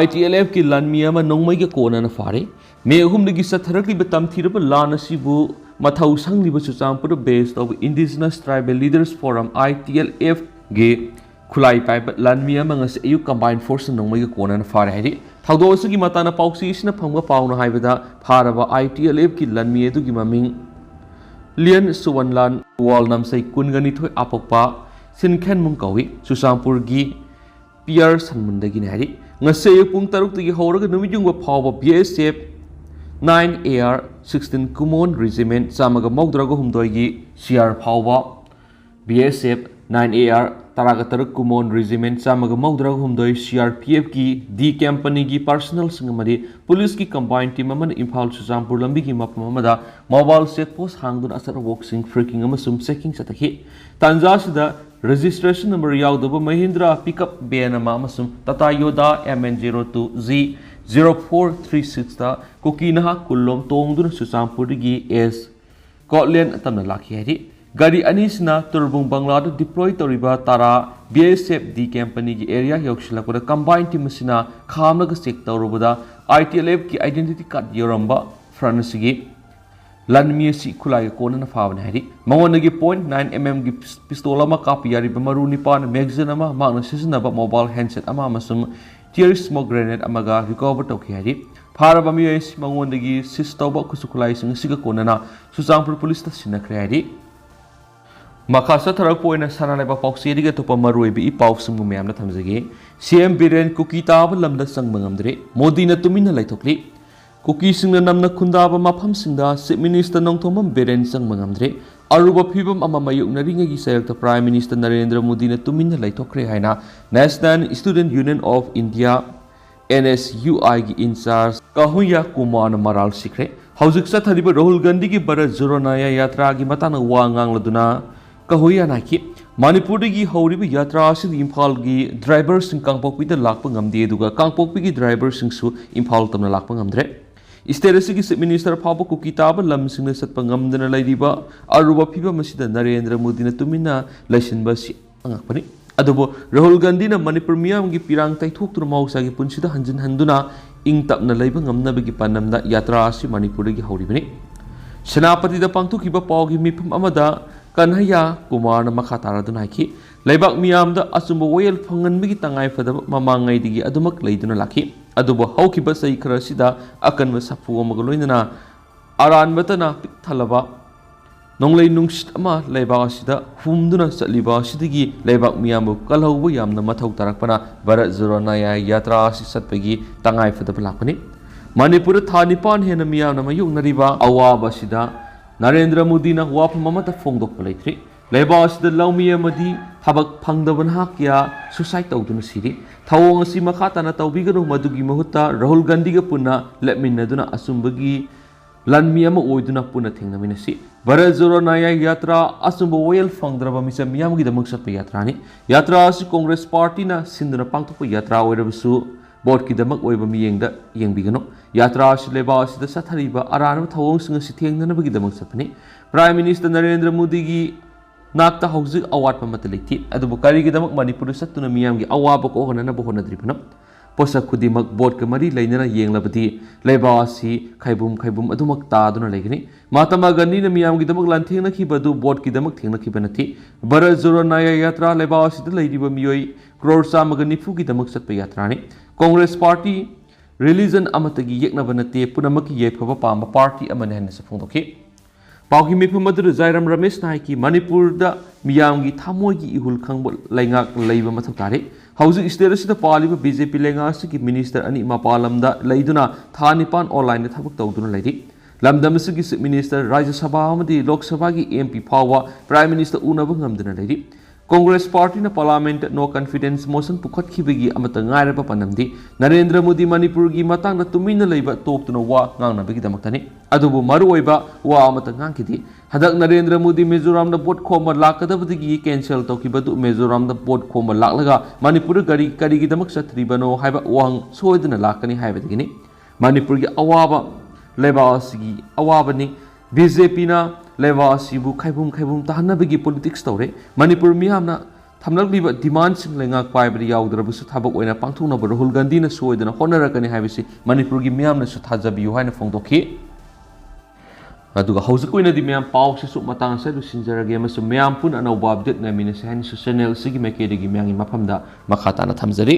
ITLFꯀꯤ ꯂꯥꯟꯃꯤ ꯑꯃ ꯅꯣꯡꯃꯩꯒ ꯀꯣꯟꯅꯅ ꯐꯥꯔꯦ꯫ ꯃꯦ ꯑꯍꯨꯝꯗꯒꯤ ꯆꯠꯊꯔꯛꯂꯤꯕ ꯇꯝꯊꯤꯔꯕ ꯂꯥꯟ ꯑꯁꯤꯕꯨ ꯃꯊꯧ ꯁꯪꯂꯤꯕ ꯆꯨꯔꯆꯥꯟꯄꯨꯔꯗ ꯕꯦꯁ ꯇꯧꯕ Indigenous Tribal Leaders Forum, ITLFꯒꯤ ꯈꯨꯠꯂꯥꯏ ꯄꯥꯏꯕ ꯂꯥꯟꯃꯤ ꯑꯃ ꯉꯁꯤ ꯑꯌꯨꯛ ꯀꯝꯕꯥꯏꯟ ꯐꯣꯔꯁꯅ ꯅꯣꯡꯃꯩꯒ ꯀꯣꯟꯅꯅ ꯐꯥꯔꯦ ꯍꯥꯏꯔꯤ꯫ ꯊꯧꯗꯣꯛ ꯑꯁꯤꯒꯤ ꯃꯇꯥꯡꯗ ꯄꯥꯎꯆꯦ ꯑꯁꯤꯅ ꯐꯪꯕ ꯄꯥꯎꯅ ꯍꯥꯏꯕꯗ, ꯐꯥꯔꯕ ITLFꯀꯤ ꯂꯥꯟꯃꯤ ꯑꯗꯨꯒꯤ ꯃꯃꯤꯡ ꯂꯤꯌꯟ ꯁꯨꯋꯟꯂꯥꯟ ꯋꯥꯜ ꯅꯝꯁꯩ ꯀꯨꯟꯒ ꯅꯤꯊꯣꯏ ꯑꯥꯄꯣꯛꯄ ꯁꯤꯟꯈꯦꯟꯃꯨꯡ ꯀꯧꯏ꯫ ꯆꯨꯔꯆꯥꯟꯄꯨꯔꯒꯤ ꯄꯤꯌꯔ ꯁꯟꯃꯨꯟꯗꯒꯤꯅꯤ ꯍꯥꯏꯔꯤ꯫ ꯉꯁꯤ ꯑꯌꯨꯛ ꯄꯨꯡ ꯇꯔꯨꯛꯇꯒꯤ ꯍꯧꯔꯒ ꯅꯨꯃꯤꯠ ꯌꯨꯡꯕ ꯐꯥꯎꯕ B S F nine A R sixteen Kumon Regiment ꯆꯥꯝꯃꯒ ꯃꯧꯗ꯭ꯔꯥꯒ ꯍꯨꯝꯗꯣꯏꯒꯤ C R ꯐꯥꯎꯕ B S F nine A R ꯇꯔꯥꯒ ꯇꯔꯨꯛ Kumon Regiment ꯆꯥꯝꯃꯒ ꯃꯧꯗ꯭ꯔꯥꯒ ꯍꯨꯝꯗꯣꯏ C R P F ꯀꯤ D company ꯒꯤ personnel ꯁꯤꯡ ꯑꯃꯗꯤ ꯄꯨꯂꯤꯁꯀꯤ combined team ꯑꯃꯅ ꯏꯝꯐꯥꯜ ꯆꯨꯔꯆꯥꯟꯄꯨꯔ ꯂꯝꯕꯤꯒꯤ ꯃꯐꯝ ꯑꯃꯗ mobile check post ꯍꯥꯡꯗꯨꯅ ꯑꯆꯠ ꯑꯋꯣꯛꯁꯤꯡ freaking ꯑꯃꯁꯨꯡ checking ꯆꯠꯊꯈꯤ꯫ ꯇꯥꯟꯖꯥ ꯑꯁꯤꯗ registration number ꯌꯥꯎꯗꯕ Mahindra pickup van ꯑꯃ ꯑꯃꯁꯨꯡ Tata Yoda M N zero two Z zero four three six ꯇ ꯀꯨꯀꯤ ꯅꯍꯥ ꯀꯨꯟꯂꯣꯝ ꯇꯣꯡꯗꯨꯅ ꯆꯨꯔꯆꯥꯟꯄꯨꯔꯗꯒꯤ ꯑꯦꯁ ꯀꯣꯠꯂꯦꯟ ꯇꯝꯅ ꯂꯥꯛꯈꯤ ꯍꯥꯏꯔꯤ꯫ ꯒꯥꯔꯤ ꯑꯅꯤꯁꯤꯅ ꯇꯨꯔꯕꯨꯡ ꯕꯪꯂꯥꯗ deploy ꯇꯧꯔꯤꯕ ꯇꯔꯥ B S F D company ꯒꯤ area ꯌꯧꯁꯤꯜꯂꯛꯄꯗ combined team ꯑꯁꯤꯅ ꯈꯥꯝꯂꯒ check ꯇꯧꯔꯨꯕꯗ I T L F ꯀꯤ identity card ꯌꯧꯔꯝꯕ front ꯑꯁꯤꯒꯤ ꯂꯥꯟꯃꯤ ꯑꯁꯤ ꯈꯨꯠꯂꯥꯏꯒ ꯀꯣꯟꯅꯅ ꯐꯥꯕꯅꯤ ꯍꯥꯏꯔꯤ꯫ ꯃꯉꯣꯟꯗꯒꯤ point nine M M ꯒꯤ pis-, pistol ꯑꯃ, ꯀꯥꯞꯄ ꯌꯥꯔꯤꯕ ꯃꯔꯨ ꯅꯤꯄꯥꯟ, magazine ꯑꯃ, ꯃꯍꯥꯛꯅ ꯁꯤꯖꯤꯟꯅꯕ mobile handset ꯑꯃ ꯑꯃꯁꯨꯡ tear smoke grenade ꯑꯃꯒ recover ꯇꯧꯈꯤ ꯍꯥꯏꯔꯤ꯫ ꯐꯥꯔꯕ ꯃꯤꯑꯣꯏ ꯑꯁꯤ ꯃꯉꯣꯟꯗꯒꯤ seize ꯇꯧꯕ ꯈꯨꯠꯁꯨ ꯈꯨꯠꯂꯥꯏꯁꯤꯡ ꯑꯁꯤꯒ ꯀꯣꯟꯅꯅ ꯆꯨꯔꯆꯥꯟꯄꯨꯔ ꯄꯨꯂꯤꯁꯇ ꯁꯤꯟꯅꯈ꯭ꯔꯦ ꯍꯥꯏꯔꯤ꯫ ꯃꯈꯥ ꯆꯠꯊꯔꯛꯄ ꯑꯣꯏꯅ ꯁꯅꯥ ꯂꯩꯕꯥꯛ ꯄꯥꯎꯆꯦꯗꯒꯤ ꯑꯇꯣꯞꯄ ꯃꯔꯨꯑꯣꯏꯕ ꯏ ꯄꯥꯎꯁꯤꯡꯕꯨ ꯃꯌꯥꯝꯅ ꯊꯝꯖꯒꯦ꯫ C M ꯕꯤꯔꯦꯟ ꯀꯨꯀꯤ ꯇꯥꯕ ꯂꯝꯗ ꯆꯪꯕ ꯉꯝꯗ꯭ꯔꯦ꯫ ꯃꯣꯗꯤꯅ ꯇꯨꯃꯤꯟꯅ ꯂꯩꯊꯣꯛꯂꯤ꯫ ꯀꯨꯀꯤꯁꯤꯡꯅ ꯅꯝꯅ ꯈꯨꯟꯗꯥꯕ ꯃꯐꯝꯁꯤꯡꯗ Chief Minister ꯅꯣꯡꯊꯣꯝꯕꯝ ꯕꯤꯔꯦꯟ ꯆꯪꯕ ꯉꯝꯗ꯭ꯔꯦ꯫ ꯑꯔꯨꯕ ꯐꯤꯕꯝ ꯑꯃ ꯃꯥꯌꯣꯛꯅꯔꯤꯉꯩꯒꯤ ꯆꯌꯣꯜꯗ Prime Minister ꯅꯔꯦꯟꯗ꯭ꯔ ꯃꯣꯗꯤꯅ ꯇꯨꯃꯤꯟꯅ ꯂꯩꯊꯣꯛꯈ꯭ꯔꯦ ꯍꯥꯏꯅ National Student Union of India, N S U I ꯒꯤ in charge ꯀꯍꯨꯌꯥ ꯀꯨꯃꯥꯔꯅ ꯃꯔꯥꯜ ꯁꯤꯈ꯭ꯔꯦ꯫ ꯍꯧꯖꯤꯛ ꯆꯠꯊꯔꯤꯕ ꯔꯥꯍꯨꯜ ꯒꯥꯟꯙꯤꯒꯤ ꯚꯥꯔꯠ ꯖꯣꯔꯣ ꯅꯌꯥ ꯌꯥꯇ꯭ꯔꯥꯒꯤ ꯃꯇꯥꯡꯗ ꯋꯥ ꯉꯥꯡꯂꯗꯨꯅ ꯀꯍꯨꯌꯥꯅ ꯍꯥꯏꯈꯤ, ꯃꯅꯤꯄꯨꯔꯗꯒꯤ ꯍꯧꯔꯤꯕ ꯌꯥꯇ꯭ꯔꯥ ꯑꯁꯤꯗ ꯏꯝꯐꯥꯜꯒꯤ driverꯁꯤꯡ ꯀꯥꯡꯄꯣꯛꯄꯤꯗ ꯂꯥꯛꯄ ꯉꯝꯗꯦ, ꯑꯗꯨꯒ ꯀꯥꯡꯄꯣꯛꯄꯤꯒꯤ driverꯁꯤꯡꯁꯨ ꯏꯝꯐꯥꯜ ꯇꯝꯅ ꯂꯥꯛꯄ ꯉꯝꯗ꯭ꯔꯦ꯫ State ꯑꯁꯤꯒꯤ Chief Minister ꯐꯥꯎꯕ ꯀꯨꯀꯤ ꯇꯥꯕ ꯂꯝꯁꯤꯡꯗ ꯆꯠꯄ ꯉꯝꯗꯅ ꯂꯩꯔꯤꯕ ꯑꯔꯨꯕ ꯐꯤꯕꯝ ꯑꯁꯤꯗ ꯅꯔꯦꯟꯗ꯭ꯔ ꯃꯣꯗꯤꯅ ꯇꯨꯃꯤꯟꯅ ꯂꯩꯁꯤꯟꯕ ꯑꯁꯤ ꯑꯉꯛꯄꯅꯤ꯫ ꯑꯗꯨꯕꯨ ꯔꯥꯍꯨꯜ ꯒꯥꯟꯙꯤꯅ ꯃꯅꯤꯄꯨꯔ ꯃꯤꯌꯥꯝꯒꯤ ꯄꯤꯔꯥꯡ ꯇꯩꯊꯣꯛꯇꯨꯅ ꯃꯍꯧꯁꯥꯒꯤ ꯄꯨꯟꯁꯤꯗ ꯍꯟꯖꯤꯟ ꯍꯟꯗꯨꯅ ꯏꯪ ꯇꯞꯅ ꯂꯩꯕ ꯉꯝꯅꯕꯒꯤ ꯄꯥꯟꯗꯝꯗ ꯌꯥꯇ꯭ꯔꯥ ꯑꯁꯤ ꯃꯅꯤꯄꯨꯔꯗꯒꯤ ꯍꯧꯔꯤꯕꯅꯤ꯫ ꯁꯦꯅꯥꯄꯇꯤꯗ ꯄꯥꯡꯊꯣꯛꯈꯤꯕ ꯄꯥꯎꯒꯤ ꯃꯤꯐꯝ ꯑꯃꯗ ꯀꯟꯍꯩꯌꯥ ꯀꯨꯃꯥꯔꯅ ꯃꯈꯥ ꯇꯥꯔꯗꯨꯅ ꯍꯥꯏꯈꯤ, ꯂꯩꯕꯥꯛ ꯃꯤꯌꯥꯝꯗ ꯑꯆꯨꯝꯕ ꯋꯥꯌꯦꯜ ꯐꯪꯍꯟꯕꯒꯤ ꯇꯉꯥꯏꯐꯗꯕ ꯃꯃꯥꯡꯉꯩꯗꯒꯤ ꯑꯗꯨꯃꯛ ꯂꯩꯗꯨꯅ ꯂꯥꯛꯈꯤ꯫ ꯑꯗꯨꯕꯨ ꯍꯧꯈꯤꯕ ꯆꯍꯤ ꯈꯔ ꯑꯁꯤꯗ ꯑꯀꯟꯕ ꯁꯥꯐꯨ ꯑꯃꯒ ꯂꯣꯏꯅꯅ ꯑꯔꯥꯟꯕꯇꯅ ꯄꯤꯛ ꯊꯜꯂꯕ ꯅꯣꯡꯂꯩ ꯅꯨꯡꯁꯤꯠ ꯑꯃ ꯂꯩꯕꯥꯛ ꯑꯁꯤꯗ ꯍꯨꯝꯗꯨꯅ ꯆꯠꯂꯤꯕ ꯑꯁꯤꯗꯒꯤ ꯂꯩꯕꯥꯛ ꯃꯤꯌꯥꯝꯕꯨ ꯀꯜꯍꯧꯕ ꯌꯥꯝꯅ ꯃꯊꯧ ꯇꯥꯔꯛꯄꯅ ꯚꯥꯔꯠ ꯖꯣꯔꯣ ꯅ꯭ꯌꯥꯌ ꯌꯥꯇ꯭ꯔꯥ ꯑꯁꯤ ꯆꯠꯄꯒꯤ ꯇꯉꯥꯏ ꯐꯗꯕ ꯂꯥꯛꯄꯅꯤ꯫ ꯃꯅꯤꯄꯨꯔꯗ ꯊꯥ ꯅꯤꯄꯥꯟ ꯍꯦꯟꯅ ꯃꯤꯌꯥꯝꯅ ꯃꯥꯌꯣꯛꯅꯔꯤꯕ ꯑꯋꯥꯕ ꯑꯁꯤꯗ ꯅꯔꯦꯟꯗ꯭ꯔ ꯃꯣꯗꯤꯅ ꯋꯥꯐꯝ ꯑꯃꯠꯇ ꯐꯣꯡꯗꯣꯛꯄ ꯂꯩꯇ꯭ꯔꯤ꯫ ꯂꯩꯕꯥꯛ ꯑꯁꯤꯗ ꯂꯧꯃꯤ ꯑꯃꯗꯤ ꯊꯕꯛ ꯐꯪꯗꯕ ꯅꯍꯥ ꯀꯌꯥ suicide ꯇꯧꯗꯨꯅ ꯁꯤꯔꯤ꯫ ꯊꯧꯑꯣꯡ ꯑꯁꯤ ꯃꯈꯥ ꯇꯥꯅ ꯇꯧꯕꯤꯒꯅꯨ, ꯃꯗꯨꯒꯤ ꯃꯍꯨꯠꯇ ꯔꯥꯍꯨꯜ ꯒꯥꯟꯙꯤꯒ ꯄꯨꯟꯅ ꯂꯦꯞꯃꯤꯟꯅꯗꯨꯅ ꯑꯆꯨꯝꯕꯒꯤ ꯂꯥꯟꯃꯤ ꯑꯃ ꯑꯣꯏꯗꯨꯅ ꯄꯨꯟꯅ ꯊꯦꯡꯅꯃꯤꯟꯅꯁꯤ꯫ ꯚꯥꯔꯠ ꯖꯣꯔꯣ ꯅ꯭ꯌꯥꯌ ꯌꯥꯇ꯭ꯔꯥ ꯑꯆꯨꯝꯕ ꯋꯥꯌꯦꯜ ꯐꯪꯗ꯭ꯔꯕ ꯃꯤꯆꯝ ꯃꯤꯌꯥꯝꯒꯤꯗꯃꯛ ꯆꯠꯄ ꯌꯥꯇ꯭ꯔꯥꯅꯤ꯫ ꯌꯥꯇ꯭ꯔꯥ ꯑꯁꯤ ꯀꯣꯡꯒ꯭ꯔꯦꯁ ꯄꯥꯔꯇꯤꯅ ꯁꯤꯟꯗꯨꯅ ꯄꯥꯡꯊꯣꯛꯄ ꯌꯥꯇ꯭ꯔꯥ ꯑꯣꯏꯔꯕꯁꯨ, ꯚꯣꯠꯀꯤꯗꯃꯛ ꯑꯣꯏꯕ ꯃꯤꯠꯌꯦꯡꯗ ꯌꯦꯡꯕꯤꯒꯅꯨ꯫ ꯌꯥꯇ꯭ꯔꯥ ꯑꯁꯤ ꯂꯩꯕꯥꯛ ꯑꯁꯤꯗ ꯆꯠꯊꯔꯤꯕ ꯑꯔꯥꯟꯕ ꯊꯧꯑꯣꯡꯁꯤꯡ ꯑꯁꯤ ꯊꯦꯡꯅꯅꯕꯒꯤꯗꯃꯛ ꯆꯠꯄꯅꯤ꯫ ꯄ꯭ꯔꯥꯏꯝ ꯃꯤꯅꯤꯁꯇꯔ ꯅꯔꯦꯟꯗ꯭ꯔ ꯃꯣꯗꯤꯒꯤ ꯅꯥꯛꯇ ꯍꯧꯖꯤꯛ ꯑꯋꯥꯠꯄ ꯑꯃꯠꯇ ꯂꯩꯇꯦ꯫ ꯑꯗꯨꯕꯨ ꯀꯔꯤꯒꯤꯗꯃꯛ ꯃꯅꯤꯄꯨꯔꯗ ꯆꯠꯇꯨꯅ ꯃꯤꯌꯥꯝꯒꯤ ꯑꯋꯥꯕ ꯀꯣꯛꯍꯟꯅꯅꯕ ꯍꯣꯠꯅꯗ꯭ꯔꯤꯕꯅꯣ? ꯄꯣꯠꯁꯛ ꯈꯨꯗꯤꯡꯃꯛ ꯚꯣꯠꯀ ꯃꯔꯤ ꯂꯩꯅꯅ ꯌꯦꯡꯂꯕꯗꯤ ꯂꯩꯕꯥꯛ ꯑꯁꯤ ꯈꯥꯏꯕꯨꯝ ꯈꯥꯏꯕꯨꯝ ꯑꯗꯨꯃꯛ ꯇꯥꯗꯨꯅ ꯂꯩꯒꯅꯤ꯫ ꯃꯍꯥꯇꯃꯥ ꯒꯥꯟꯙꯤꯅ ꯃꯤꯌꯥꯝꯒꯤꯗꯃꯛ ꯂꯥꯟꯊꯦꯡꯅꯈꯤꯕ ꯑꯗꯨ ꯚꯣꯠꯀꯤꯗꯃꯛ ꯊꯦꯡꯅꯈꯤꯕ ꯅꯠꯇꯦ꯫ ꯚꯥꯔꯠ ꯖꯣꯔꯣ ꯅ꯭ꯌꯥꯌ ꯌꯥꯇ꯭ꯔꯥ ꯂꯩꯕꯥꯛ ꯑꯁꯤꯗ ꯂꯩꯔꯤꯕ ꯃꯤꯑꯣꯏ ꯀ꯭ꯔꯣꯔ ꯆꯥꯝꯃꯒ ꯅꯤꯐꯨꯒꯤꯗꯃꯛ ꯆꯠꯄ ꯌꯥꯇ꯭ꯔꯥꯅꯤ꯫ ꯀꯣꯡꯒ꯭ꯔꯦꯁ ꯄꯥꯔꯇꯤ religion ꯑꯃꯠꯇꯒꯤ ꯌꯦꯛꯅꯕ ꯅꯠꯇꯦ, ꯄꯨꯝꯅꯃꯛꯀꯤ ꯌꯥꯏꯐꯕ ꯄꯥꯝꯕ ꯄꯥꯔꯇꯤ ꯑꯃꯅꯤ ꯍꯥꯏꯅꯁꯨ ꯐꯣꯡꯗꯣꯛꯈꯤ꯫ ꯄꯥꯎꯒꯤ ꯃꯤꯐꯝ ꯑꯗꯨꯗ ꯖꯥꯏꯔꯥꯝ ꯔꯃꯦꯁꯅ ꯍꯥꯏꯈꯤ, ꯃꯅꯤꯄꯨꯔꯗ ꯃꯤꯌꯥꯝꯒꯤ ꯊꯃꯣꯏꯒꯤ ꯏꯍꯨꯜ ꯈꯪꯕ ꯂꯩꯉꯥꯛ ꯂꯩꯕ ꯃꯊꯧ ꯇꯥꯔꯤ꯫ ꯍꯧꯖꯤꯛ state ꯑꯁꯤꯗ ꯄꯥꯜꯂꯤꯕ BJP ꯂꯩꯉꯥꯛ ꯑꯁꯤꯒꯤ minister ꯑꯅꯤ ꯃꯄꯥꯟ ꯂꯝꯗ ꯂꯩꯗꯨꯅ ꯊꯥ ꯅꯤꯄꯥꯟ online ꯗ ꯊꯕꯛ ꯇꯧꯗꯨꯅ ꯂꯩꯔꯤ꯫ ꯂꯝꯗꯝ ꯑꯁꯤꯒꯤ chief minister, ꯔꯥꯖ꯭ꯌ ꯁꯚꯥ ꯑꯃꯗꯤ ꯂꯣꯛ ꯁꯚꯥꯒꯤ MP ꯐꯥꯎꯕ prime minister ꯎꯅꯕ ꯉꯝꯗꯅ ꯂꯩꯔꯤ꯫ Congress ꯄꯥꯔꯇꯤꯅ parliament no confidence motion ꯄꯨꯈꯠꯈꯤꯕꯒꯤ ꯑꯃꯠꯇ ꯉꯥꯏꯔꯕ ꯄꯥꯟꯗꯝꯗꯤ ꯅꯔꯦꯟꯗ꯭ꯔ ꯃꯣꯗꯤ ꯃꯅꯤꯄꯨꯔꯒꯤ ꯃꯇꯥꯡꯗ ꯇꯨꯃꯤꯟꯅ ꯂꯩꯕ ꯇꯣꯛꯇꯨꯅ ꯋꯥ ꯉꯥꯡꯅꯕꯒꯤꯗꯃꯛꯇꯅꯤ꯫ ꯑꯗꯨꯕꯨ ꯃꯔꯨꯑꯣꯏꯕ ꯋꯥ ꯑꯃꯠꯇ ꯉꯥꯡꯈꯤꯗꯦ꯫ ꯍꯟꯗꯛ ꯅꯔꯦꯟꯗ꯭ꯔ ꯃꯣꯗꯤ ꯃꯤꯖꯣꯔꯥꯝꯗ ꯚꯣꯠ ꯈꯣꯝꯕ ꯂꯥꯛꯀꯗꯕꯗꯒꯤ cancel ꯇꯧꯈꯤꯕꯗꯨ ꯃꯤꯖꯣꯔꯥꯝꯗ ꯚꯣꯠ ꯈꯣꯝꯕ ꯂꯥꯛꯂꯒ ꯃꯅꯤꯄꯨꯔꯗ ꯀꯔꯤ, ꯀꯔꯤꯒꯤꯗꯃꯛ ꯆꯠꯇ꯭ꯔꯤꯕꯅꯣ ꯍꯥꯏꯕ ꯋꯥꯍꯪ ꯁꯣꯏꯗꯅ ꯂꯥꯛꯀꯅꯤ ꯍꯥꯏꯕꯗꯒꯤꯅꯤ꯫ ꯃꯅꯤꯄꯨꯔꯒꯤ ꯑꯋꯥꯕ ꯂꯩꯕꯥꯛ ꯑꯁꯤꯒꯤ ꯑꯋꯥꯕꯅꯤ꯫ BJP ꯅ ꯂꯩꯕꯥꯛ ꯑꯁꯤꯕꯨ ꯈꯥꯏꯕꯨꯝ ꯈꯥꯏꯕꯨꯝ ꯇꯥꯍꯟꯅꯕꯒꯤ politics ꯇꯧꯔꯦ꯫ ꯃꯅꯤꯄꯨꯔ ꯃꯤꯌꯥꯝꯅ ꯊꯝꯂꯛꯂꯤꯕ demand ꯁꯤꯡ ꯂꯩꯉꯥꯛ ꯄꯥꯏꯕꯗ ꯌꯥꯎꯗ꯭ꯔꯕꯁꯨ ꯊꯕꯛ ꯑꯣꯏꯅ ꯄꯥꯡꯊꯣꯛꯅꯕ ꯔꯥꯍꯨꯜ ꯒꯥꯟꯙꯤꯅ ꯁꯣꯏꯗꯅ ꯍꯣꯠꯅꯔꯛꯀꯅꯤ ꯍꯥꯏꯕꯁꯤ ꯃꯅꯤꯄꯨꯔꯒꯤ ꯃꯤꯌꯥꯝꯅꯁꯨ ꯊꯥꯖꯕꯤꯌꯨ ꯍꯥꯏꯅ ꯐꯣꯡꯗꯣꯛꯈꯤ꯫ ꯑꯗꯨꯒ ꯍꯧꯖꯤꯛ ꯑꯣꯏꯅꯗꯤ ꯃꯌꯥꯝ ꯄꯥꯎꯁꯤꯁꯨ ꯃꯇꯥꯡ ꯑꯁꯤꯗ ꯂꯣꯏꯁꯤꯟꯖꯔꯒꯦ ꯑꯃꯁꯨꯡ ꯃꯌꯥꯝ ꯄꯨꯟꯅ ꯑꯅꯧꯕ update ꯉꯥꯏꯃꯤꯟꯅꯁꯤ ꯍꯥꯏꯅꯁꯨ channel ꯑꯁꯤꯒꯤ ꯃꯥꯏꯀꯩꯗꯒꯤ ꯃꯌꯥꯝꯒꯤ ꯃꯐꯝꯗ ꯃꯈꯥ ꯇꯥꯅ ꯊꯝꯖꯔꯤ꯫